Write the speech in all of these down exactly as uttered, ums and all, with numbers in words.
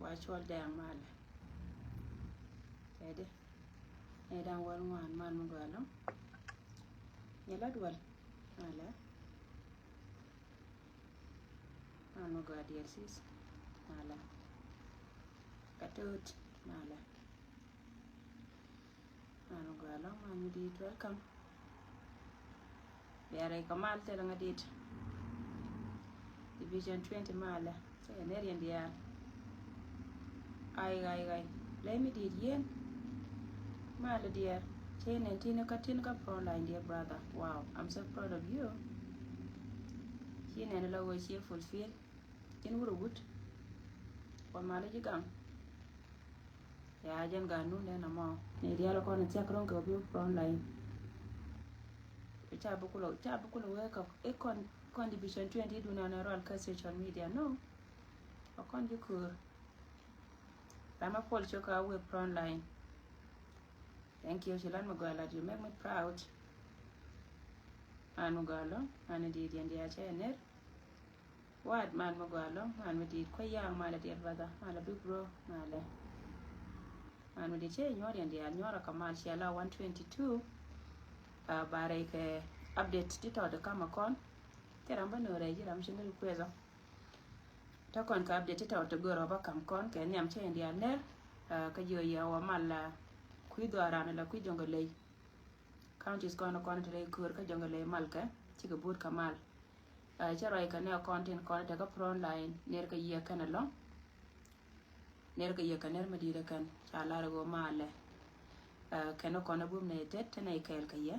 Wa cuɔl dɛɛŋ malɛ. Tɛdi. Nɛ da̱ŋ wäl ŋuan man mi gɔaa lɔŋ. Nyɛ la dual. Malɛ. Man mi gɔaa diɛl sis. Malɛ. Ka to̱o̱t. Malɛ. Man mi gɔaa lɔŋ man mi di̱i̱t, welcome. Bia rɛy kɛ mal thilɛ ŋa dit. Division twenty malɛ. Cɛ kɛ ner yɛn diaal. Ay, ay, ay. Lɛy mi dit yɛn. Malɛ diaal. Cɛ nɛn tin kä tin kä front line, dear brother. Wow, I'm so proud of you. Ci nɛn la wä ci fulfill. Tin wurɛ wut. Wa malɛ ji̱ gaŋ. Ya jɛn ganun dɛn amɔ. Ni dial kɔn thiak rɔŋ kɛ bi front line. Ca bi kulɔ, ca bi kulɔ wee kɛ ikɔn, kɔn division twenty dun an rual kä social media, no. A kɔn ji̱ kör. Ram a pol cok a wee front line. Thank you, ci lan mi gɔaa lat, you make me proud. An mi gɔaa lɔ, an di diɛn diaal cɛ ner. Wat man mi gɔaa lɔ, man mi di̱i̱t kuɛ ya̱a̱ŋ, malɛ diɛt bätha, malɛ big bro, malɛ. Man mi di̱i̱t cɛ nyuɔr yɛn diaal, nyuɔr a kɛ mal, cia la one twenty two. Ba rɛy kɛ update ti tɔt kamɛ kɔn. Thil ram bä nöörɛ ji̱ ram ci ni request ɔ. Te kɔn kɛ update ti tɔt ti gör ɔ bä kam kɔn kɛ nhiam cɛ yɛn diaal ner. Kä jiɔ yɛ wä mal la kui̱ dhɔaran la kui̱ jɔŋ kɛ ley. Counties kɔn kɔn te rɛy kör kä jɔŋ kɛ ley mal kɛ cikɛ but kɛ mal. Cä ruac kɛ nɛ kɔn tin kɔn tekɛ front line ner kɛ yiëë kɛn ɛlɔ̱ŋ. Ner kɛ yiëë kɛ ner mi di̱i̱t ɛ kɛn ca lar ɛ ɣöö malɛ. Kɛn ɛ kɔn ɛ bum nɛ tet te nɛ kɛɛl kɛ yɛ.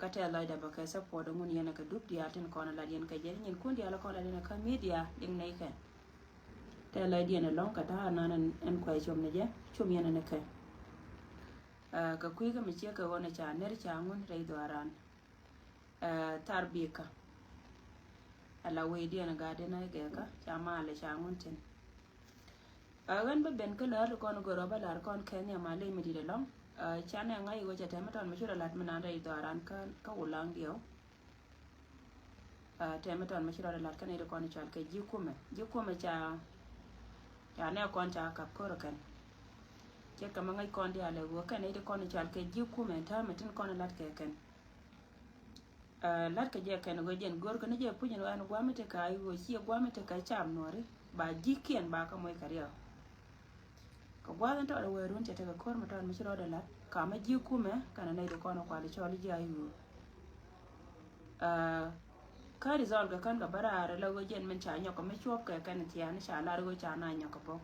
Kä tɛth lɔcdɛ bä kɛ support ɛ ŋun yɛn ɛ kɛ dup diaal tin kɔn ɛ lat yɛn kɛ jɛ nyin kun diaal ɛ kɔn lat yɛn ɛ kä media liŋ nɛ kɛn. Tɛth lɔcdiɛn ɛlɔ̱ŋ kɛ ta̱a̱ nan ɛn kuɛ com ni jɛ com yɛn ɛn ɛ kɛ. Kɛ kui̱ kä mi ciek kɛ ɣöö nɛ ca ner ca ŋun rɛy dhɔaran. Thar bikä. Ala wecdiɛn gat in a gɛkä ca malɛ ca ŋun tin. Ɣän bä ben kä lär ti kɔn gör ɔ bä lar kɔn kɛn nhiam a ley mi dit ɛlɔ̱ŋ. Ca nɛ ŋa̱c i̱ wecɛ tɛm mi tɔn mi ci rɔ lat mi nan rɛy dhɔaran kä wulaŋ diɛw. Tɛm mi tɔn mi ci rɔ lat kä nɛy ti kɔn i̱ cɔal kɛ ji̱ kumɛ, ji̱ kumɛ ca. Ca nɛ kɔn ca kap kör kɛn. Cɛ kɛ mi ŋäc kɔn diaal ɛ ɣöö kɛn nɛy ti kɔn i̱ cɔal kɛ ji̱ kumɛ täämɛ tin kɔn i̱ lat kɛ kɛn. Latkɛ jɛ kɛn ɣöö jɛn görkɛ ni jɛ puc in ɣän gua̱a̱mi tekɛ a i̱ ɣöö ciɛ gua̱a̱mi tekɛ cam nuɔ̱ɔ̱ri ba ji̱kiɛn ba kä moc kɛ riɛw. Kɛ gua̱a̱th in tɔɔt ɛ wee run cɛ tekɛ ko̱r mi tɔɔt mi ci rɔɔdɛ la̱t kamä ji̱ kumɛ kɛnɛ nɛy ti kɔn ɛ kual i̱ cɔl i̱ ji̱ a i̱ ɣöö. Kä result kɛ kän kɛ bä raar ɛ la ɣöö jɛn min ca nyɔk kɛ mi cuɔp kɛ kɛn thia̱a̱n ca lar ɣöö ca na nyɔk kɛ bä.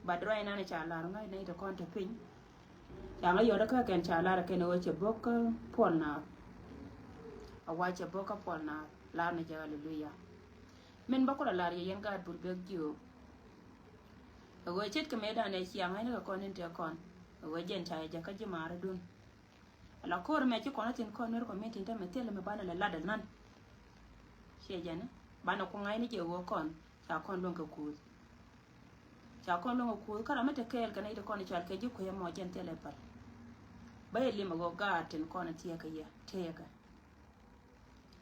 But right now ca lar ŋa̱c nɛy ti kɔn te piny. Ca ŋa̱c yɔt kä kɛn ca lar kɛn ɣöö cɛ bok kä puɔl naath. A wa cɛ bok kä puɔl naath lar ni jɛ, hallelujah. Min bä kulɛ lar yɛ yɛn gaat bur bek jiöök. Ɛ ɣöö ce̱tkɛ mëëdan ɛ cia ŋa̱c ni kɛ kɔn in tëë kɔn. Ɛ ɣöö jɛn ca yɛ jɛ kä ji̱ maarädun. Ala ko̱r mɛ ci kɔn a thi̱n kɔn ner kɔn mi tin te mɛ thil mɛ banɛ lɛ lat ɛ nan. Ciɛ jɛn banɛ ku ŋa̱c ni jɛ ɣöö kɔn ca kɔn luäŋ kɛ kuuth. Ca kɔn luäŋ kɛ kuuth kä ram mi te kɛɛl kɛ nɛy ti kɔn i̱ cɔal kɛ ji̱ kui̱ ɛmɔ jɛn thil ɛ päl. Bä yɛ lim ɛ ɣöö gaat tin kɔn ɛ thiɛɛk kɛ yɛ tëëkɛ.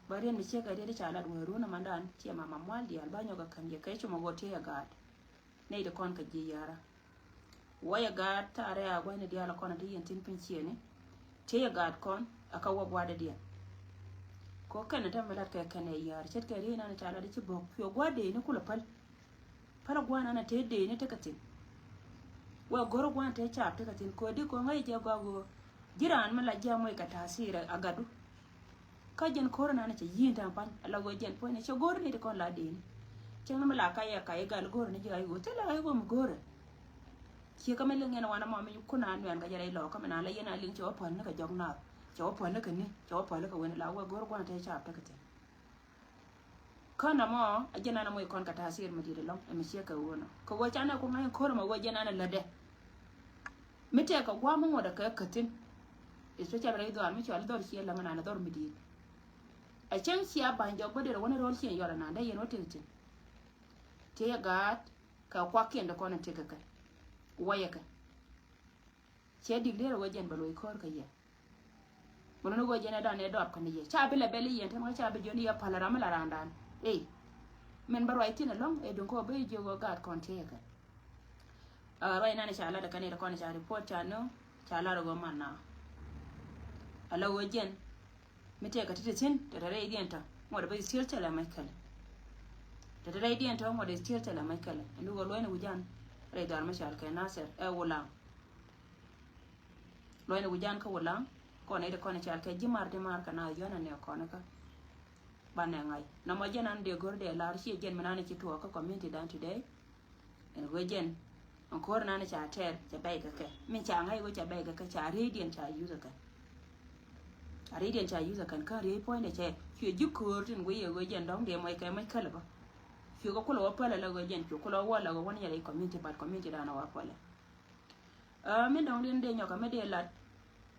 Bä riet mi ciek kɛ riet i̱ ca lat wee run ɛ mandan ciɛ mama mual diaal bä nyɔk kɛ kän yɛ kɛ cum ɛ ɣöö tëë ɛ gaat. Nɛy ti kɔn kɛ ji̱ yäärä. Wä yɛ gaat thaarɛ a gua̱cni diaal kɔn a ti yɛn thi̱n piny ciëëni. Ti yɛ gaat kɔn a kä wä gua̱dädiɛn. Kɛ kɛn a tämɛ lat kɛ kɛn ɛ yäär ce̱tkɛ riey nan ca lat i̱ ci bo̱k cuɛ gua̱dɛni kulɛ päl. Päl a gua̱n an a te dɛni tekɛ thi̱n. Wä go̱r gua̱n te caap tekɛ thi̱n kɛ di kɔŋ ɛ jɛ gɔak ɣöö ji̱ raan mi la ji̱ a moc kɛ ta̱a̱ thi̱i̱rɛ a gatdu. Kä jɛn ko̱r nan cɛ yi̱i̱n ta̱a̱ŋ pa̱ny ala ɣöö jɛn puɔ̱nyni cɛ go̱r ni ti kɔn la deni. Cäŋ mi la ka yɛ ka i̱ gal go̱r ni ji̱ a i̱ ɣöö thilɛ a i̱ ɣöö mi go̱rɛ. Ciɛ kä mi liŋ yɛn wanɛ mɔ mi kun a nuɛn kä jɛ rɛy lɔɔk kä mi na la yɛn a liŋ cɛ wä päl ni kɛ jɔk naath cɛ wä päl ni kɛ ni cɛ wä päl ni kɛ wen la wä go̱r gua̱n te caap tekɛ thi̱n. Kä nɔmɔ a jɛn an a moc kɔn kɛ ta̱a̱ thi̱i̱r mi di̱i̱t ɛlɔ̱ŋ ɛ mi ciɛ kɛ ɣöö nɔ kɛ ɣöö canɛ ku ŋa̱c ko̱r ɛmɔ ɣöö jɛn an a lätdɛ. Mi tɛkɛ gua̱a̱m mi ŋuɔ̱t ɛ kɛ käthi̱n. Especially rɛy dhɔaar mi cɔal i̱ dhɔr ciɛ läŋ ɛnan ɛ dhɔr mi di̱i̱t. Ɛ cäŋ cia ba̱ny jɔk bä derɛ wä ni ro̱l ciɛ yɔl ɛnan dee yɛn wä tëk thi̱n. Tiɛ gaat kɛ kuakiɛn dee kɔn in tëk kɛ kɛ. Wäyɛ kɛ. Ciɛ dik derɛ wä jɛn bɛ lo̱c ko̱r kɛ yɛ. Mën ni ɣöö jɛn ɛ dan ɛ dɔap kɛn yɛ ca bi lɛ bɛl i̱ yɛn tɛn ɣä ca bi jiɔn i̱ yɛ päl ram mi la raandan. Ey. Min bä ruac thi̱n ɛlɔ̱ŋ ɛ duŋ kɔ bä jiök ɣöö gaat kɔn tëëkɛ. Ruac nan ca lat ɛ kɛn i̱ kɔn ca report ca nöö ca lat ɛ ɣöö man na. Ala ɣöö jɛn mi tëëkɛ ti̱ti̱ thi̱n te te rɛydiɛn tɔ ŋuɔ̱t ɛ bä still thilɛ mac kɛlɛ. Te te rɛydiɛn tɔ ŋuɔ̱t ɛ still thilɛ mac kɛlɛ. Ɛn duŋ ɣöö luɔ̱ny ni wi̱c jan rɛy dhɔr mi cɔal kɛ Nasir ɛ Wulaŋ. Luɔ̱ny ni wi̱c jan kä Wulaŋ kɔn i̱ te kɔn cɔal kɛ ji̱ mar ti mar kɛ na yɔ̱n ɛn ɛ kɔn kä. Banɛ ŋa̱c nɔmɔ jɛn an dee go̱r dee lar ciɛ jɛn mi nan ci tuɔɔk kä community dan today. Ɛn ɣöö jɛn ɛn ko̱r nan ca tɛɛr ca bɛy kɛ kɛ min ca ŋa̱c ɣöö ca bɛy kɛ kɛ ca rieydiɛn ca yuth kɛ kɛ. A rieydiɛn ca yuth kɛ kɛ kä riey puɔ̱nydɛ cɛ cuɛ ji̱ ko̱r tin wee ɣöö jɛn dɔ̱ŋ dee mɔc kɛ mɔc kälɛ bä. Cuɛ kɛ kulɛ wä pälɛ la ɣöö jɛn cuɛ kulɛ wä wä la ɣöö wä ni yɛ rɛy community but community dan wä pälɛ. Ɛ min dɔ̱ŋ din dee nyɔkɛ mi dee lat.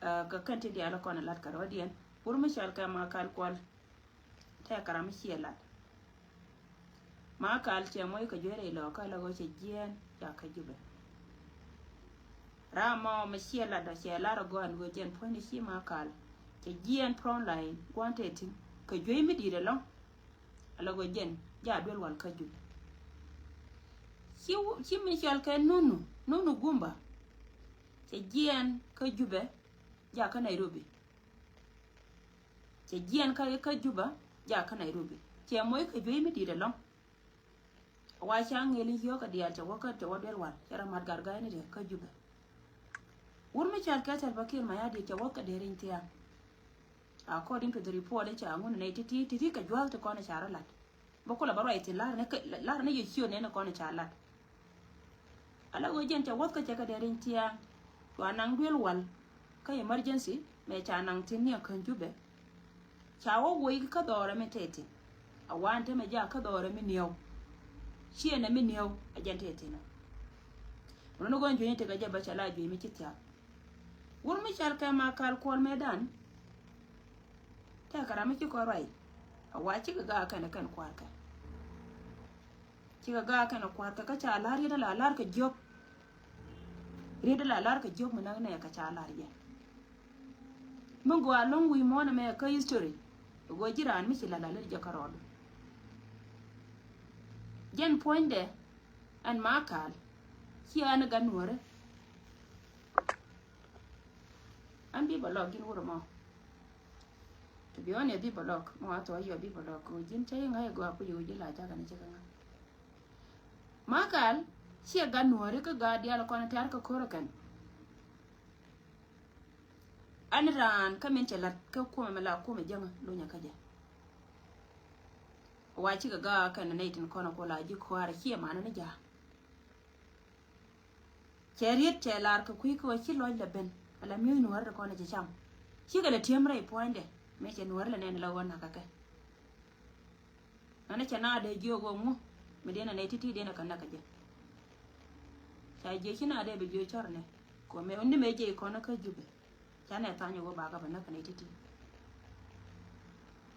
Ɛ kɛ kɛn ti diaal kɔn lat kɛ rɔ̱diɛn wur mi cɔal kɛ Makal Kuɔl. Tɛkɛ ram mi ciɛ lat. Makal cɛ moc kɛ juey rɛy lɔɔkä la ɣöö cɛ jiɛɛn ca kä Jubɛ. Ram mɔ mi ciɛ lat dɔ cɛ lar agɔan ɣöö jɛn puɔ̱ny ni ci Makal cɛ jiɛɛn front line gua̱n tɛ thi̱n kɛ juey mi di̱i̱t ɛlɔ̱ŋ. Ala ɣöö jɛn ja duel wal kä Jubɛ. Ci, ci mi cɔal kɛ Nunu, Nunu Gumba. Cɛ jiɛɛn kä Jubɛ ja kä Nairobi. Cɛ jiɛɛn kä, kä Juba ja kä Nairobi. Cɛ moc kɛ juey mi di̱i̱t ɛlɔ̱ŋ. Wa ca ŋi̱el i̱ yio̱o̱k kɛ diaal cɛ wä kä, cɛ wä duel wal cɛ rɔ mat gat ga̱a̱cni ti kä Juba. Wur mi cɔal kɛ Salva Kiir Mayardit cɛ wä kä dee riny thia̱a̱ŋ. According to the report ca ŋun nɛy ti̱ti̱, ti̱ti̱ kɛ jua̱th ti kɔn ca rɔ lat. Bä kulɛ bä ruac thi̱n lar ni, lar ni yɛ ciö nɛn kɔn ca lat. Ala ɣöö jɛn cɛ wuɔ̱th kä cɛ kɛ dee riny thia̱a̱ŋ. Cua naŋ duel wal kä emergency mɛ ca naŋ thi̱n ni a kän Jubɛ. Ca wä woc kä dhɔrɛ mi tɛthin. A wan te mɛ ja kä dhɔrɛ mi niɛw. Ciɛ nɛ mi niɛw a jɛn tɛthin. Run ni ɣöö jueny tekɛ jɛ bä cɛ la jueny mi ci thia̱a̱ŋ. Wur mi cɔal kɛ Makal Kuɔl mɛ dan. Tɛkɛ ram mi ci kɔn ruac. A wa cikɛ gaak kɛn kɛn kua̱rkɛ. Cikɛ gaak kɛn kua̱rkɛ kä ca la̱r yet ala la̱r kɛ jiök. Riet ala la̱r kɛ jiök mi näk nɛ kɛ ca la̱r yɛ. Mi gɔaa lo̱ŋ wi̱i̱ muɔ̱ɔ̱n ɛmɛ kä history. Ɣöö ji̱ raan mi ci la̱r la̱r jɛ kärɔɔdu. Jɛn puɔ̱nydɛ ɛn Makal. Ci ɛn gat nuɔ̱ɔ̱rä. An bi bä lɔk ji̱n wurɛ mɔ. To be honest, bi bä lɔk mɔ a thɔ yɔ bi bä lɔk kɛ ji̱n cä yi ŋa̱c gɔaa kui̱ yɛ ji̱ la jakä ni cä kɛ ŋa̱c. Makal ciɛ gat nuɔ̱ɔ̱ri kä gat diaal kɔn tɛ̈r kɛ ko̱r kɛn. An raan kä min cɛ la̱t kä kumɛ mi la kumɛ jäŋä lunyɛ kä jɛ. Wa cikɛ gaa kɛn nɛy tin kɔn ku la ji̱ kua̱r ciɛ manɛ ni ja̱a̱. Cɛ riet cɛ lar kɛ kui̱ kɛ ɣöö ci lɔc lɛ ben ala mi̱eth nuɔ̱ɔ̱ri ti kɔn cɛ cam. Cikɛ lɛ ti̱em rɛy puɔ̱nydɛ mëë cɛ nuɔ̱ɔ̱ri lɛ nɛn la ɣöö nakä kɛ. Ɣän cɛ na dee jiök ɣöö ŋu mi diɛn anɛ ti̱ti̱ diɛn ɛ kɛ näk kɛ jɛ. Ca jiök ci na dee bi jiök cɔr ɛnɛ kɛ ɣöö mëë ni mëë jiɛc kɔn kä Jubɛ. Canɛ thany ɛ wä bakɛ bä näk kɛ nɛy ti̱ti̱.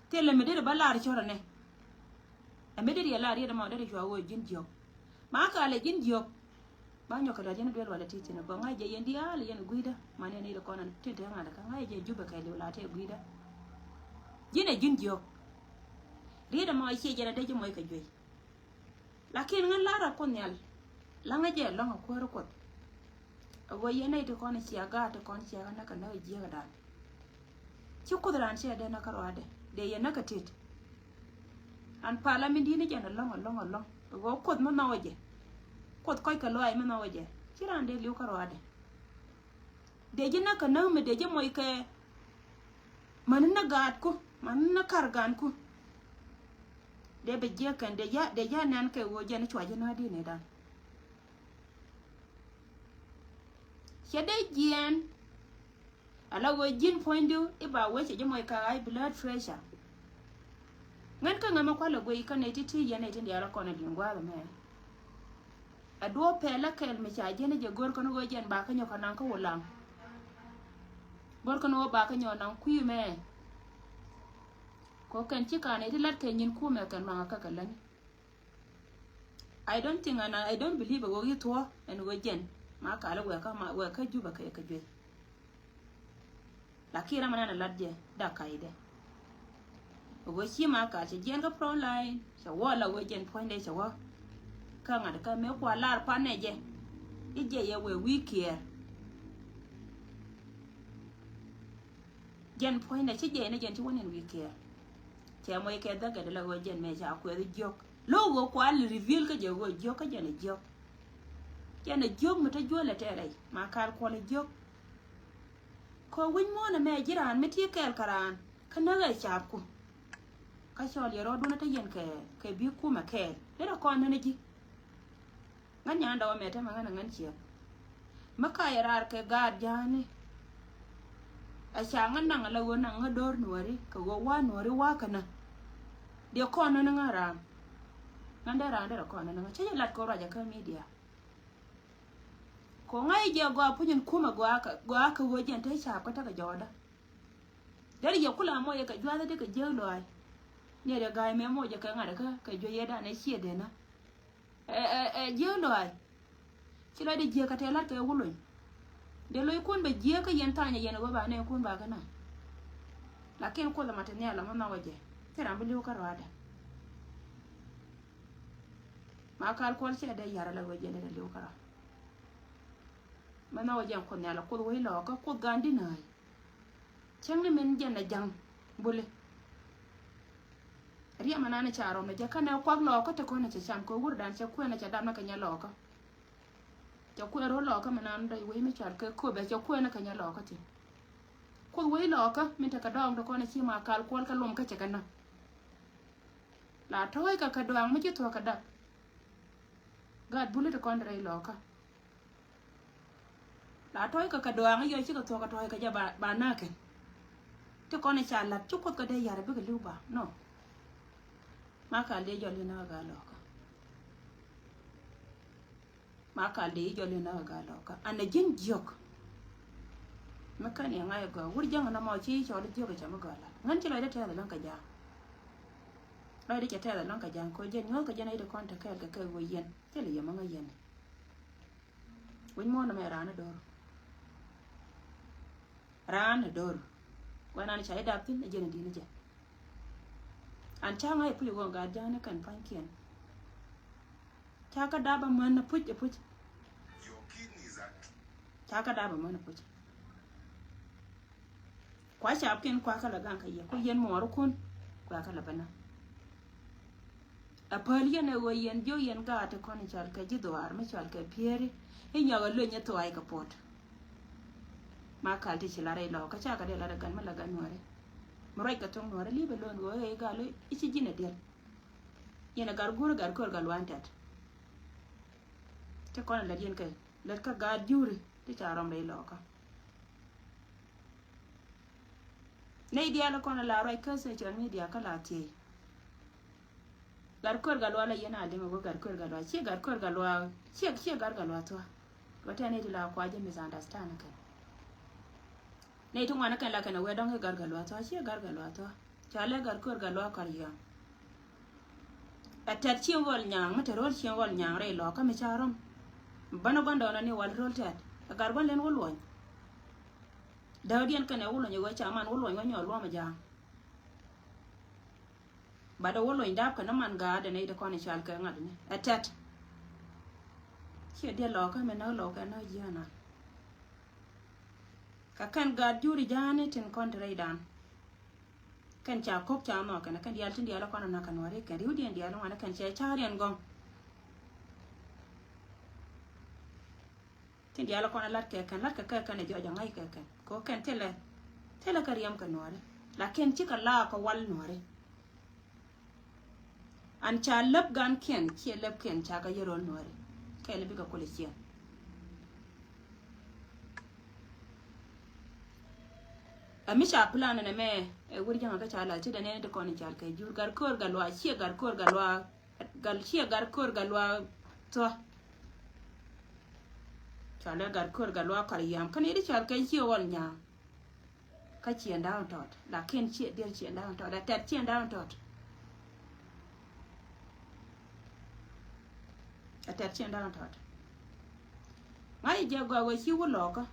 Thilɛ mi deri bä lar cɔr ɛnɛ. Ɛ mi deri yɛ lar yet ɛmɔ deri cua wä ji̱n jiɔk. Ma kalɛ ji̱n jiɔk. Ba nyɔk kɛ luac yɛn duel walɛ ti̱ti̱ ni bä ŋa̱c jɛ yɛn diaal yɛn gui̱dä. Man yɛn i̱ kɔn tin te ŋa̱t kä ŋa̱c jɛ Jubɛ kɛɛliw la tɛ gui̱dä. Ji̱n ɛ ji̱n jiɔk. Riet ɛmɔ ciɛ jɛn ɛ dee ji̱ mɔc kɛ juey. Lakin ŋän lar a Kuoth Nhial. Laŋä jɛ lɔŋ a kuäär Kuoth. A ɣöö yɛn nɛy ti kɔn cia gaat ti kɔn cia kä näk kä näk a jiäkädan. Ci Kuoth raan cia dee näk kä ruaadɛ dee yɛ näk kä tit. An pala mi di̱t ni jɛn a lɔŋ a lɔŋ a lɔŋ a ɣöö Kuoth mi nhɔwä jɛ. Kuoth kɔc kɛ lɔaac mi nhɔwä jɛ ci raan dee li̱w kä ruaadɛ. Dee ji̱ näk kä näk mi dee ji̱ moc kɛ mäni näk gaatku mäni näk kar gaatku. Dee bɛ jiɛk kɛn dee ji̱ dee ji̱ a nɛn kɛ ɣöö jɛn cua ji̱ näk di̱t ni dan. Cɛ dee jiɛɛn. Ala ɣöö ji̱n puɔ̱nydu i̱ ba wecɛ ji̱ mɔc ka high blood pressure. Ŋän kä ŋämɛ kualɛ guiy kä nɛy ti̱ti̱ yɛn nɛy tin diaal kɔn ɛ li̱ŋ gua̱a̱th ɛmɛ. Ɛ duɔ̱ɔ̱p pɛl ɛ kɛl mi ca jiɛn ɛ jɛ go̱r kɛn ɣöö jɛn ba kä nyɔk kɛ naŋ kä Wulaŋ. Go̱r kɛn ɣöö ba kä nyɔk naŋ kui̱ mɛ. Kɛ kɛn ci ka nɛy ti lat kɛ nyin kumɛ kɛn maŋ kä kɛ läni. I don't think and I don't believe a ɣöö yi thuɔ̱ ɛn ɣöö jɛn ma kalä wɛɛkä ma wɛɛkä Jubɛ kɛ kɛ juey. Lakin ram anan a lat jɛ dak kac dɛ. Ɣöö ci Makal cɛ jiɛn kä front line, cɛ wä la ɣöö jɛn puɔ̱nydɛ cɛ wä. Kä ŋa̱t kä mëë kua lar pan nɛ jɛ i̱ jɛ yɛ wëë wi̱i̱ kiɛɛr. Jɛn puɔ̱nydɛ ci jɛ ni jɛn ci wä ni̱n wi̱i̱ kiɛɛr. Cɛ mɔc kɛ dhäkɛ di la ɣöö jɛn mëë ca kuɛth jiök. Lo̱k ɣöö kua li reveal kä jɛ ɣöö jiök kä jɛn ɛ jiök. Jɛn ɛ jiök mi te juɔ̱lɛ tɛɛrɛ Makal Kuɔl ɛ jiök. Kɛ wi̱c muɔ̱ɔ̱n ɛmɛ ji̱ raan mi ti kɛɛl kɛ raan kä näk ɛ caapku. Kä cɔl yɛ rɔɔdun ɛ te yɛn kɛ, kɛ bi kumɛ kɛɛl. Derɛ kɔn nän ji̱. Ŋän nyan dɔw ɛmɛ te mɛ ŋän ɛ ŋän ciɛk. Mi ka yɛ raar kɛ gaat ja̱a̱ni. Ɛ ca ŋä naŋ ɛ la ɣöö naŋ ŋä do̱r nuɔ̱ɔ̱ri kɛ ɣöö wa̱a̱ nuɔ̱ɔ̱ri wa̱a̱ känä. Diɛ kɔn nän ŋä raan. Ŋän dee raan derɛ kɔn nän ŋä cä jɛ lat kɛ ruacɛ kä media. Kɛ ŋa̱c jɛ gɔaa puc in kumɛ gɔaa kɛ, gɔaa kɛ ɣöö jɛn te caap kä tekɛ jɔɔda. Derɛ yɛ kula mɔ yɛ kɛ juathä ti kɛ jiäk lɔaac. Ni rɛ ga̱a̱c mɛ mɔ jɛ kɛ ŋa̱t kä kɛ juey yɛ danɛ ciɛ denä. Ɛ, ɛ, ɛ jiäk lɔaac. Ci lɔcdɛ jiäk kɛ tɛɛ la̱t kɛ wä lony. Dee lockun bɛ jiäk kä yɛn tha̱a̱nyɛ yɛn ɛ wä ba nɛɛkun ba kɛ na̱. Lakin Kuoth ɛmɔ te nhial ɛmɔ nhɔkɛ jɛ. Thil ram bi li̱w kä rɔaadɛ. Makal Kuɔl cɛ dee yar ala wee jɛn dee liw kärɔa. Mɛ nhɔk jɛn Kuoth nhial a Kuoth wee lɔɔkä Kuoth gan di nääy. Cäŋ ni min jɛn a ja̱ŋ buli. Riɛm anan ca rɔm ni jɛ kä nɛ kuak lɔɔkä ti kɔn cɛ cam kɛ wurdan cɛ kuɛn cɛ dam ni kɛ nyɛ lɔɔkä. Cɛ kuɛn rɔ lɔɔkä mi nan dɔy wee mi cual kɛ köpɛ cɛ kuɛn kɛ nyɛ lɔɔkä ti. Kuoth wee lɔɔkä min te kɛ dɔɔŋ ti kɔn ci Makal Kuɔl kɛ lom kä cɛ kɛ na. La tɔ̱ɔ̱c kɛ kɛ dɔaaŋ mi ci thuɔ̱k kɛ dak. Gaat buli ti kɔn rɛy lɔɔkä. La tɔ̱ɔ̱c kɛ kɛ dɔaaŋ yɔc cikɛ thuɔ̱k kɛ tɔ̱ɔ̱c kɛ jɛ ba, ba na̱a̱kɛ. Ti kɔn ca la̱t ci Kuoth kɛ dee ya̱r bikɛ li̱w ba nɔ. Makal dee jɔl in a ɣä gaat lɔɔkä. Makal dee i̱ jɔl in a ɣä gaat lɔɔkä. An a ji̱n jiök. Mi kän yɛ ŋa̱c ɛ gɔaa wur jäŋ ɛn ɛmɔ ci i̱ cɔl i̱ jiök ɛ cɛ mi gɔaa la ŋän ci lɔcdä tɛth ɛlɔ̱ŋ kɛ ja̱a̱ŋ. Lɔcdä cɛ tɛth ɛlɔ̱ŋ kɛ ja̱a̱ŋ koc jɛn nyuɔ̱th kɛ jɛn a i̱ ti kɔn te kɛɛl kɛ kɛ ɣöö yɛn thilɛ yɛ mi ŋäc yɛn. Wi̱c muɔ̱ɔ̱n ɛmɛ raan ɛ do̱r. Raan ɛ do̱r. Kuɛn an ca i̱ dap thi̱n ɛ jɛn ɛ di̱n ɛ jɛ. An ca ŋa̱c ɛ puc ɛ ɣöö gat ja̱a̱n ɛ kɛn pa̱nykiɛn. Ca kä dap amäni puc ɛ puc. Ca kä dap amäni puc. Kua capkiɛn kua kä la gaŋ kä yɛ ku yɛn muɔɔrikun kua kä la bä na. A päl yɛn ɛ ɣöö yɛn jiök yɛn gaat ti kɔn i̱ cɔal kɛ ji̱ dhuaar mi cɔal kɛ Pieri i̱ nyɔk a luny i̱ thua̱a̱c kɛ puɔt. Makal ti ci lar i̱ lɔɔkä ca kɛ dee lar i̱ gan mi la gan nuɔri. Mi ruac kɛ thoŋ nuɔri li̱p i̱ lo̱n ɣöö ɣöö i̱ gal i̱ ci ji̱n a diɛl. Yɛn a gat guur a gat köör gat lua̱a̱n tɛt. Ti kɔn a lät yɛn kɛ lät kä gaat juri ti ca rɔm rɛy lɔɔkä. Nɛy diaal kɔn a la ruac kä social media kä la thiey. Gat köör gat lua̱a̱ la yɛn a liŋ a wä gat köör gat lua̱a̱ ciɛ gat köör gat lua̱a̱ ciɛ ciɛ gat gat lua̱a̱ thua̱a̱. Wä tɛn nɛy ti la kua jɛ misunderstand kɛn. Nɛy ti ŋuan kɛn la kɛn a wee dɔ̱ŋ i̱ gat gat lua̱a̱ thua̱a̱ ciɛ gat gat lua̱a̱ thua̱a̱. Ca lɛ gat köör gat lua̱a̱ kɔr yɔ̱a̱ŋ. Ɛ tɛt cieŋ ɣɔl nyaaŋ mi te ro̱l cieŋ ɣɔl nyaaŋ rɛy lɔɔkä mi ca rɔm. Bänä gua̱ndɔɔnä ni wal ro̱l tɛt ɛ gat gua̱n len wä luɔny. Dääkdiɛn kɛnɛ wä luɔny ɛ ɣöö ca man wä luɔny wä nyɔɔl luɔm ɛ ja̱a̱ŋ. Bat ɛ wä luɔny dap kɛ ni man gaatdɛ nɛy ti kɔn i̱ cal kɛ ŋa̱t ni ɛ tɛt. Ciɛ diɛ lɔɔkä mi näk lɔɔkä näk jiäänan. Kɛ kɛn gaat juri ja̱a̱ni tin kɔn ti rɛydan. Kɛn ca ko̱k ca nhɔk kɛn kɛn diaal tin diaal kɔn a nak kɛ nuɔri kɛn riwdiɛn diaal ŋuan kɛn cɛ ca̱riɛn gɔ̱ŋ. Tin diaal kɔn a lat kɛ kɛn lat kɛ kɛ kɛn a jɔc a ŋa̱c kɛ kɛn kɛ kɛn thilɛ. Thilɛ kɛ riɛm kɛ nuɔri lakin cikɛ laak kɛ wal nuɔri. An ca läp gankiɛn ciɛ läpkiɛn ca kɛ yɛ ro̱l nuɔri. Kɛɛl bikɛ kulɛ ciɛn. Ɛ mi ca plan nɛ mɛ ɛ wur jäŋä kä ca la ci dɛ nɛn ti kɔn i̱ cal kɛ jur gat köör gat luaak ciɛ gat köör gat luaak. Gat ciɛ gat köör gat luaak thua̱. Ca lɛ gat köör gat luaak kɔr yam kä ni di cal kɛ ciɛ ɣɔl nyaam. Kä ciɛ da̱a̱n tɔt lakin ciɛ diɛl ciɛ da̱a̱n tɔt a tɛt ciɛ da̱a̱n tɔt. A tɛt ciɛ da̱a̱n tɔt. Ŋa̱c jɛ gɔaa wee ci wä lɔɔkä.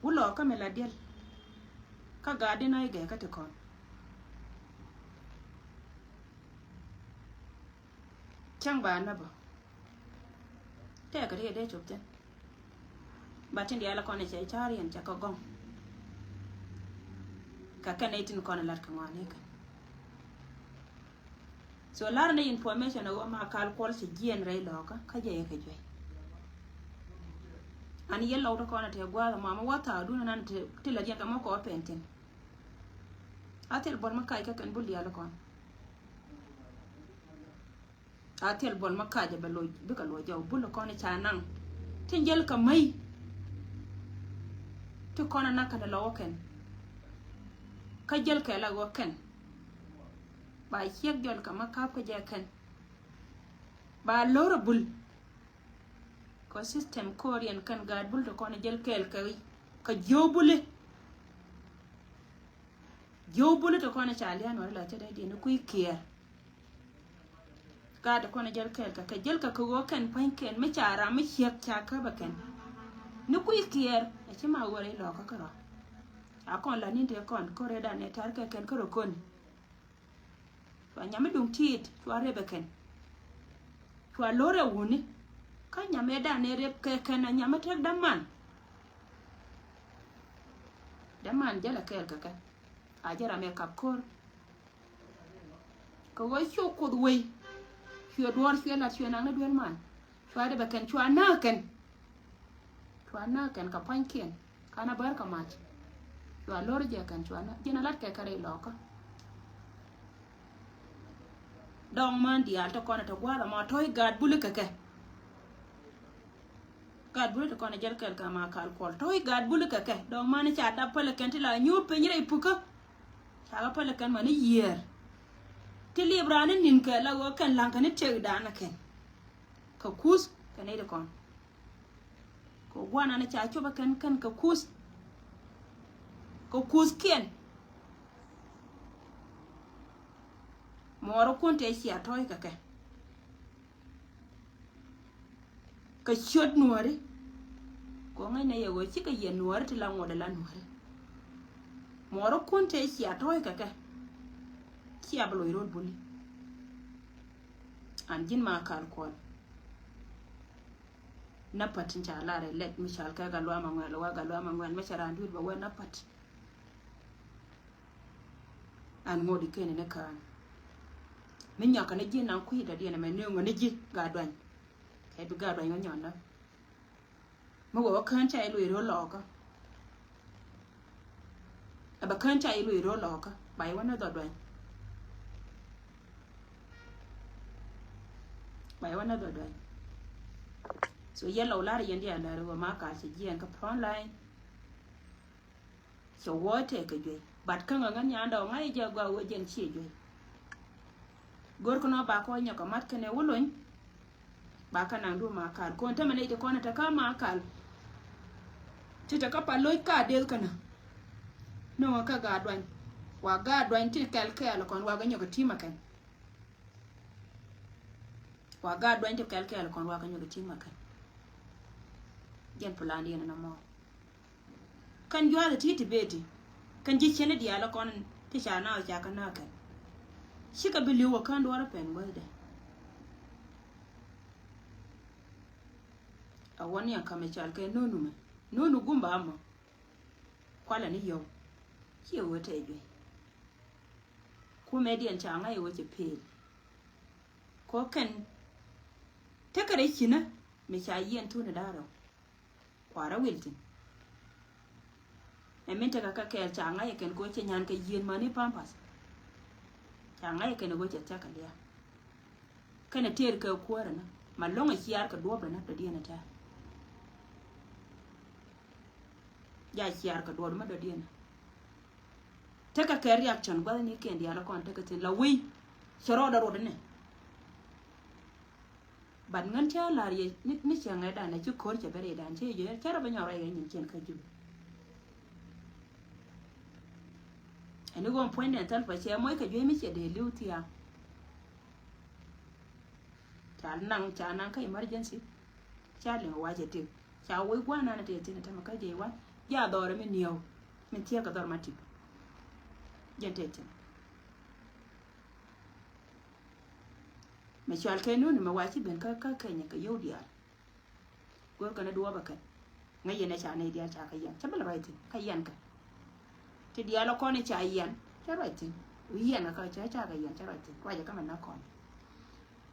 Wä lɔɔkä mi la diɛl. Kä gaat di nɔy gɛɛ kä ti kɔn. Cäŋ ba näbä. Tɛɛkɛ ti yɛ dee cop thi̱n. Ba tin diaal kɔn cɛ carian cɛ kɛ gɔŋ. Kɛ kɛn nɛy tin kɔn lat kɛ ŋɔani kɛ. So lar ni information a wä ma kal kuɔl ci jiɛn rɛy lɔkä kä jɛ yɛ kɛ juey. An yɛ lɔw ti kɔn a tɛ guath ma ma wä thaak dun nan ti la jiɛn kɛ mɔ kɔ pɛn tin. A thil buɔl ma kac kä kɛn bul diaal kɔn. A thil buɔl ma kac bɛ loc bikɛ luɔc jɔw bul kɔn ca naŋ. Tin jäl kɛ mäy. Ti kɔn a nak kɛn lɔwä kɛn. Kä jäl kɛ la ɣöö kɛn ba ciek jɔl kɛ ma kap kä jɛ kɛn. Ba lor a bul. Kɔ system kɔɔr yɛn kɛn gaat bul ti kɔn jäl kɛɛl kɛ, kɛ jiöw buli. Jiöw buli ti kɔn ca lian wä la cɛ dee diɛn kui̱ kiɛɛr. Gaat ti kɔn jäl kɛɛl kɛ, kɛ jäl kɛ kɛ ɣöö kɛn pua̱nykiɛn mi ca ram mi ciek ca käp ɛ kɛn. Ni kui̱ kiɛɛr a ci ma wä rɛy lɔkä kärɔa. A kɔn la ni̱n tëë kɔn kɔrɛ dan nɛ tɛr kɛ kɛn kärɔ kɔn. Cua nyam mi duŋ tiit cua rep ɛ kɛn. Cua lo̱r ɛ wuni. Kä nyam ɛ dan ɛ rep kɛ kɛn a nyam mi tek däman. Däman jälɛ kɛɛl kɛ kɛ. A jɛ ram ɛ kap ko̱r. Kɛ ɣöö cu Kuoth wei. Cuɛ duɔ̱ɔ̱r cuɛ lat cuɛ naŋ ni duel man. Cua rep ɛ kɛn cua näk kɛn. Cua näk kɛn kɛ pua̱nykiɛn. Kan a bär kɛ mac. Cua lo̱r jɛ kɛn cua näk. Ji̱n a lat kɛ kɛ rɛy lɔkä. Dɔŋ män diaal ti kɔn a te gua̱a̱th ɛmɔ tɔ̱ i̱ gaat buli kɛ kɛ. Gaat buli ti kɔn a jäl kɛl kɛ ma kal kuɔl tɔ̱ i̱ gaat buli kɛ kɛ. Dɔŋ män i̱ ca dap päl kɛn ti la nyuur piny rɛy pukä. Ca kɛ päl kɛn män i̱ yiëër. Ti liep raan i̱ ni̱n kɛ la ɣöö kɛn la̱ŋ kɛn i̱ tëëk daanä kɛn. Kɛ kuth kɛn i̱ ti kɔn. Kɛ guanan ca cop ɛ kɛn kɛn kɛ kuth. Kɛ kuthkiɛn. Muɔɔrä kun tëë cia tɔ̱ɔ̱c kɛ kɛ. Kɛ ciöt nuääri. Kɛ ŋäcnɛ yɛ ɣöö cikɛ yɛ nuääri ti la ŋuɔ̱t ɛ la nuääri. Muɔɔrä kun tëë cia tɔ̱ɔ̱c kɛ kɛ. Cia bi loc ro̱l buli. An ji̱n ma kal kuɔl. Napat in ca lar ilɛt mi cal kɛ Gatluak Maŋuɛl wä Gatluak Maŋuɛl mi ca raan duut bɛ wä napat. An ŋot iken ni kaan. Mi nyɔk kɛ ni ji̱ naŋ kui̱ dɔ̱diɛn ɛmɛ ni ŋɔ ni ji̱ Gatduany. Kɛ bi Gatduany wä nyɔn dä. Mi wä wä kään ca iluc ro̱l lɔɔkä. Ɛ bɛ kään ca iluc ro̱l lɔɔkä ba iwä ni dhɔduany. Ba iwä ni dhɔduany. So yɛn lɔw lar yɛn diaal lär wä ma kal cɛ jiɛn kä front line. Cɛ wä tɛk kɛ juey. But kä ŋä ŋän nyandɛ wä ŋa̱c jɛ gɔaa wä jɛn ciɛ juey. Go̱r kä nɔ ba kɔ nyɔk kɛ mat kɛnɛ wä lony. Ba kä naŋ du ma kal. Kɔn tämɛ nɛy ti kɔn ɛ te kä ma kal. Ti te kä pa loc ka deth känä. No̱ŋä kä Gatduany. Wa Gatduany ti kɛl kɛɛl kɔn wa gɛ nyɔk ɛ ti̱mä kɛn. Wa Gatduany ti kɛl kɛɛl kɔn wa gɛ nyɔk ɛ ti̱mä kɛn. Jɛn plan diɛn ɛn ɛmɔ. Kɛn juath ti ti beti kɛn ji̱ ciɛn diaal kɔn ti ca na ca kä na kɛn. Cikɛ bi li̱w wä kän duɔrä pɛn guäthdɛ. A wä ni a kamɛ cal kɛ nonu mɛ nonu gumba amɔ. Kualɛ ni yɔw ciɛ wä tɛ juey. Kumɛ diɛn ca ŋa̱c wä cɛ pel. Kɔ kɛn tekɛ rɛy cinä mi ca yiɛn thun da̱rɛ. Kuarä wil thi̱n. Ɛ min tekɛ kɛ kɛɛl ca ŋa̱c ɛ kɛn kɛ ɣöö cɛ nyan kɛ yieen mäni pampas. Ca ŋa̱c ɛ kɛn ɛ ɣöö cɛ thia̱k kɛ lia̱a̱. Kɛnɛ tëër kɛ kuäärä na ma lo̱ŋ ɛ ciaar kɛ duɔ̱ɔ̱pdɛ na dɔ̱diɛn ɛ tɛ̈r. Ja ciaar kɛ duɔ̱ɔ̱pdɛ ma dɔ̱diɛn ɛ. Tekɛ kɛ reaction gua̱thnikiɛn diaal kɔn tekɛ thi̱n la wei. Cɛ rɔɔdɛ ruɔdɛ nɛ. But ŋän cä la̱r yɛ ni, ni cɛ ŋɛ̈tdan ɛ ci ko̱r cɛ ben rɛydan cä yɛ jiök cä rɔ ben nyɔk rɛy kɛ nyin cɛn kä Jubɛ. Ɛn ni ɣöö puɔ̱nydɛ Thalpa cɛ moc kɛ juey mi cɛ dee li̱w thia̱a̱ŋ. Ca naŋ, ca naŋ kä emergency. Ca liŋ wa cɛ tëk. Ca wec gua̱a̱r nan tëë thi̱n ɛ tämɛ kä jɛ i̱ wan. Ja dhɔr mi niäw. Min thiäk kɛ dhɔr ma tip. Jɛn tëë thi̱n. Mi cɔal kɛ nuni mi wa ci ben kä, kä Kenya kɛ yio̱w diaal. Go̱r kɛn a duɔɔp a kɛn. Ŋäc yɛn ɛ ca nɛy diaal ca kɛ yian. Ca bä la ruac thi̱n kä yian kɛ. Ti diaal ɔ kɔn i̱ ca yian. Ca ruac thi̱n. Wi̱i̱ yian kɛ kä ca, ca kɛ yian, ca ruac thi̱n. Ruac ɛ kä mɛ na kɔn.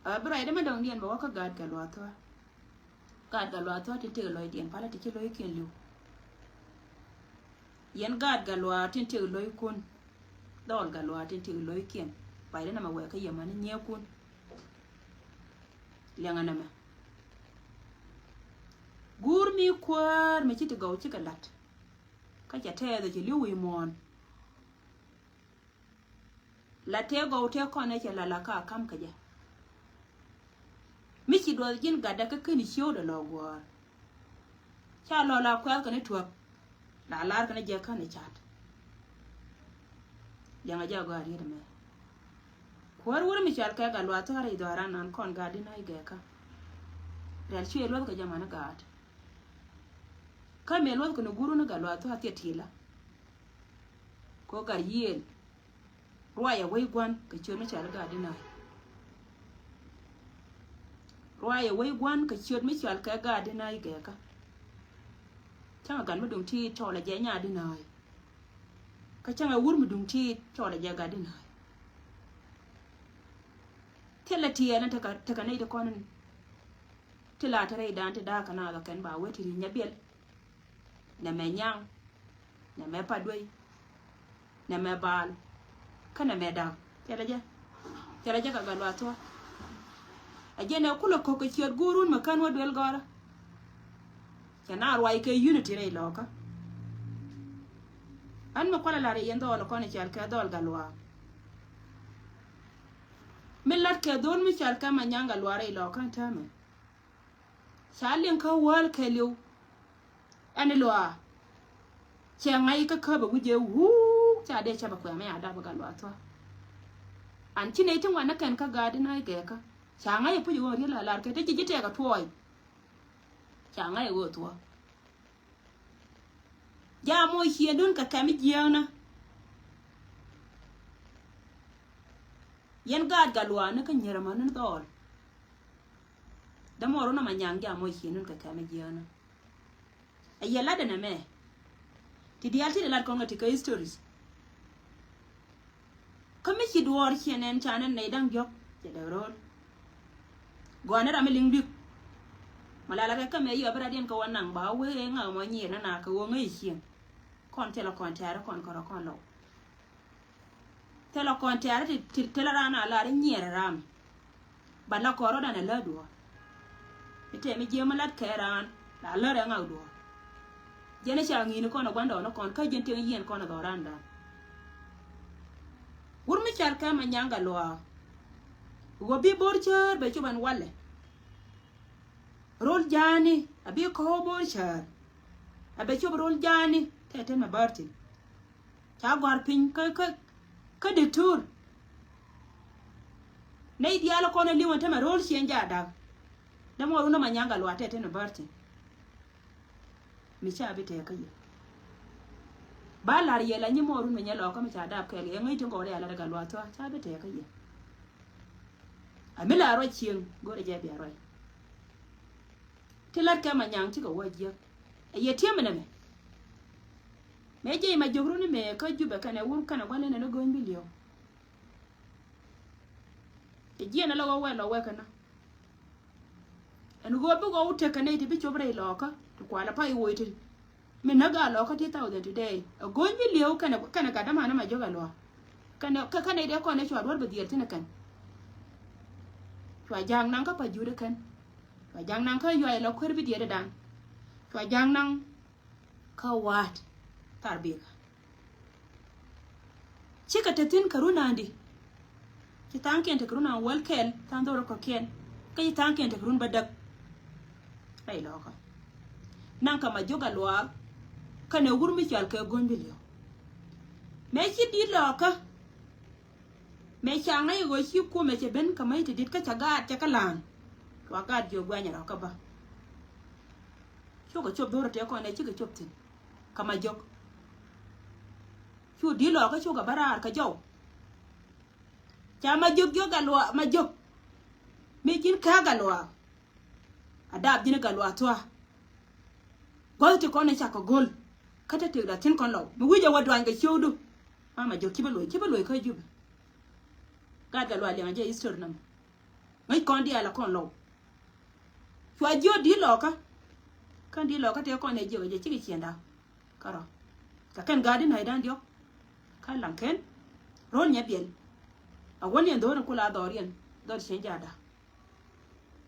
Ɛ, bi ruac dee mɛ dɔ̱ŋdiɛn bɛ wä kä gaat Gatluak Thua. Gaat Gatluak Thua tin tëk lɔcdiɛn, palä ti ci lo̱ckiɛn li̱w. Yɛn gaat Gatluak tin tëk lo̱ckun. Dhɔl Gatluak tin tëk lo̱ckiɛn. Ruac dee nɛmɛ wɛɛk kä yɛ mäni nyiɛɛkun. Liɛŋɛ nɛmɛ. Guur mi kuäär mi ci ti gɔw cikɛ la̱t. Kä cɛ tɛɛth ɛ cɛ li̱w wi̱i̱ muɔ̱ɔ̱n. La tëë gɔw tëë kɔn ɛ cɛ la la ka ka̱m kɛ jɛ. Mi ci duɔth ji̱n gatdɛ kä keni ciöödɛ lɔ guɔ̱ɔ̱r. Ca lɔ la kuɛth kɛn i̱ tuäk. La lar kɛn i̱ jɛ kän i̱ cat. Liɛŋɛ jɛ a gɔaa riet ɛmɛ. Kuäär wur mi cɔal kɛ Gatluak Thua rɛy dhɔaaran nan kɔn gaat di na̱a̱c gɛɛkä. Rial cuɛ luɔth kɛ jɛ mani gaat. Kä mëë luɔth kɛ ni guur wun i̱ Gatluak Thua thiɛ tilä. Kɛ ɣöö gat yiëël. Ruacɛ wec gua̱n kɛ ciöt mi cɔal i̱ gaat di na̱a̱c. Ruacɛ wec gua̱n kɛ ciöt mi cɔal kɛ gaat di na̱a̱c gɛɛkä. Cäŋɛ gat mi duŋ ti̱i̱t cɔɔlɛ jɛ nyaa di na̱a̱c. Kä cäŋɛ wur mi duŋ ti̱i̱t cɔɔlɛ jɛ gat di na̱a̱c. Thilɛ tiɛɛl ni tekɛ, tekɛ nɛy ti kɔn in. Ti la te rɛydan ti da̱a̱k kɛ naath ɔ kɛn ba wee ti ri̱c nyɛ biɛl. Nɛmɛ nyaŋ. Nɛmɛ pa̱t duey. Nɛmɛ baal. Kä nɛmɛ da̱a̱k. Thilɛ jɛ. Thilɛ jɛ kɛ Gatluak Thua. A jɛn ɛ kulɛ ko̱k kɛ ciöt guurun mɛ kän wä duel gɔrä. Cɛ na ruac kɛ unity rɛy lɔkä. Ɣän mi kualɛ la̱r yɛn dhɔl kɔn i̱ cɔal kɛ dhɔl Gatluak. Mi la̱t kɛ dhɔl mi cɔal kɛ Manyaŋ Gatluak rɛy lɔkä täämɛ. Ca liŋ kä wäl kɛɛliw. Ɛn i̱ luaak. Cɛ ŋa̱c kä käp ɛ wi̱c ɛ wuuk ca dee cäpɛ kuɛmɛ a dap ɛ Gatluak Thua. An ci nɛy ti ŋuan ni kɛn kä gaat di na̱a̱c gɛɛkä. Ca ŋa̱c ɛ puc ɛ ɣöö riet la lar kɛ ti ci ji̱ tɛɛk ɛ tuɔɔc. Ca ŋa̱c ɛ ɣöö thuɔ̱k. Jaa moc ciëëndun kɛ kɛm jiääknä. Yɛn gaat Gatluak ni kä nyier ɛmɔ ni dhɔɔl. Dämuɔɔr wun ɛ Manyaŋ jaa moc ciëëndun kɛ kɛm jiääknä. Ɛ yɛ lat ɛn ɛmɛ. Ti diaal ti di lat kɔn kɛ ti kɛ histories. Kä mi ci duɔɔr ciɛ nɛn ca nɛn nɛy da̱ŋ diɔ̱k cɛ dee ro̱o̱l. Gɔaa ni ram mi liŋ dui̱k. Mɛ la la kɛ kä mɛ yɔ bi radiɛn kɛ wä naŋ ba wee ŋak mɔ nyier ni na kɛ wä ŋäc cieŋ. Kɔn thilɛ kɔn tɛ̈ri kɔn kärɔ kɔn lɔw. Thilɛ kɔn tɛ̈ri ti, ti, thilɛ ran a lar i̱ nyier ram. Ba la kɔn rɔ̱dan ɛ lät duɔ̱ɔ̱r. I̱ tɛm i̱ jiäm i̱ lat kɛ raan la lät ɛ ŋak duɔ̱ɔ̱r. Jɛn i̱ ca ŋi̱i̱ni kɔn ɛ gua̱ndɔɔŋni kɔn kä jɛn tieŋ yiɛn kɔn ɛ dhɔrandan. Wur mi cal kɛ Manyaŋ Gatluak. Ɣöö bi bo̱r cäär bɛ cop ɛn walɛ. Ro̱l ja̱a̱ni a bi kɔ̱ɔ̱k bo̱r cäär. A bɛ cop ro̱l ja̱a̱ni tɛtɛn mɛ bäär thi̱n. Ca gɔ̱a̱r piny kä, kä, kä diktur. Nɛy diaal kɔn ɛ li̱w ɛn tämɛ ro̱l ciɛn ja̱a̱ da̱k. Dämuɔɔr wun ɛ Manyaŋ Gatluak tɛtɛn mɛ bäär thi̱n. Mi ca bi tɛɛk kä yɛ. Ba la̱r yɛ la nyi muɔɔr wun mi nyɛ lɔɔkä mi ca dap kɛɛl yɛ ŋäc ti gɔɔr yɛ lat ɛ Gatluak Thua ca bi tɛɛk kä yɛ. A mi la ruac cieŋ go̱rɛ jɛ bia ruac. Ti lat kɛ Manyaŋ cikɛ wä jiäk. Ɛ yɛ ti̱em ɛnɛ mɛ. Mëë jiɛc ma jiök runi mëë kä Jubɛ kɛnɛ wur kɛnɛ gua̱n lɛnɛ ni go̱ny bi li̱ew. Cɛ jiɛn ɛ lɔ wä wɛl lɔ wɛkɛ na. Ɛn ɣöö bi ɣɔw tekɛ nɛy ti bi cop rɛy lɔɔkä ti kualɛ pay woc ti. Mi näk a lɔɔkä ti thousand today. Ɛ go̱ny bi li̱ew kɛnɛ, kɛnɛ gat dämanä ma jiök a luaak. Kɛnɛ, kɛ, kɛnɛ dee kɔn ɛ cua duɔ̱r bi dhiɛl thin ɛ kɛn. Cua ja̱a̱k naŋ kä pa juut ɛ kɛn. Cua ja̱a̱k naŋ kä yuay lɔ kuer bi dhiɛl ɛ da̱a̱n. Cua ja̱a̱k naŋ kä wa̱a̱t thar bikä. Cikɛ te thi̱n kɛ run a̱a̱ndi. Ci tha̱a̱ŋkiɛn te kɛ run a̱a̱n wäl kɛl tha̱a̱ŋ dhorä kɔ̱kiɛn. Kä ci tha̱a̱ŋkiɛn te kɛ run bädäk. Rɛy lɔɔkä. Naŋ kɛ ma jiök a luaak. Kɛnɛ wur mi cɔal kɛ go̱ny bi li̱ew. Mëë ci di̱t lɔɔkä. Mëë ca ŋäc ɣöö ci kumɛ cɛ ben kä mäc ti di̱t kä ca gaat cɛ kä la̱a̱n. Cua gaat jiök guɛnyɛ rɔ kä bä. Cukɛ cop dhorä tëë kɔn ɛ cikɛ cop thi̱n. Kä ma jiök. Cu di̱t lɔɔkä cukɛ bä raar kä jɔw. Ca ma jiök jiök a luaak ma jiök. Mi ji̱n kɛ Gatluak. A dap ji̱n Gatluak thua̱a̱. Gua̱th ti kɔn i̱ cakɔ go̱l. Kä te tëkda thi̱n kɔn Lɔw. Mi wi̱c ɛ wä duany kɛ ciökdu. Mama Jɔk, ci bä luɔ̱c, ci bä luɔ̱c kä Jubɛ. Gat Gatluak liɛŋ a jɛ history nɔmɔ. Ŋäc kɔn diaal a kɔn Lɔw. Cua jiöt di̱t Lɔkä. Kän di̱t Lɔkä tëë kɔn ɛ jiök a jɛ cikɛ ciɛŋda. Kärɔ. Kɛ kɛn gaat in nɛy da̱ŋ diɔ̱k. Kä Laŋkɛn. Ro̱l nyɛ biɛl. A wäni ɛn dho̱r in kula dhɔriɛn. Dhɔr cieŋ jaatda.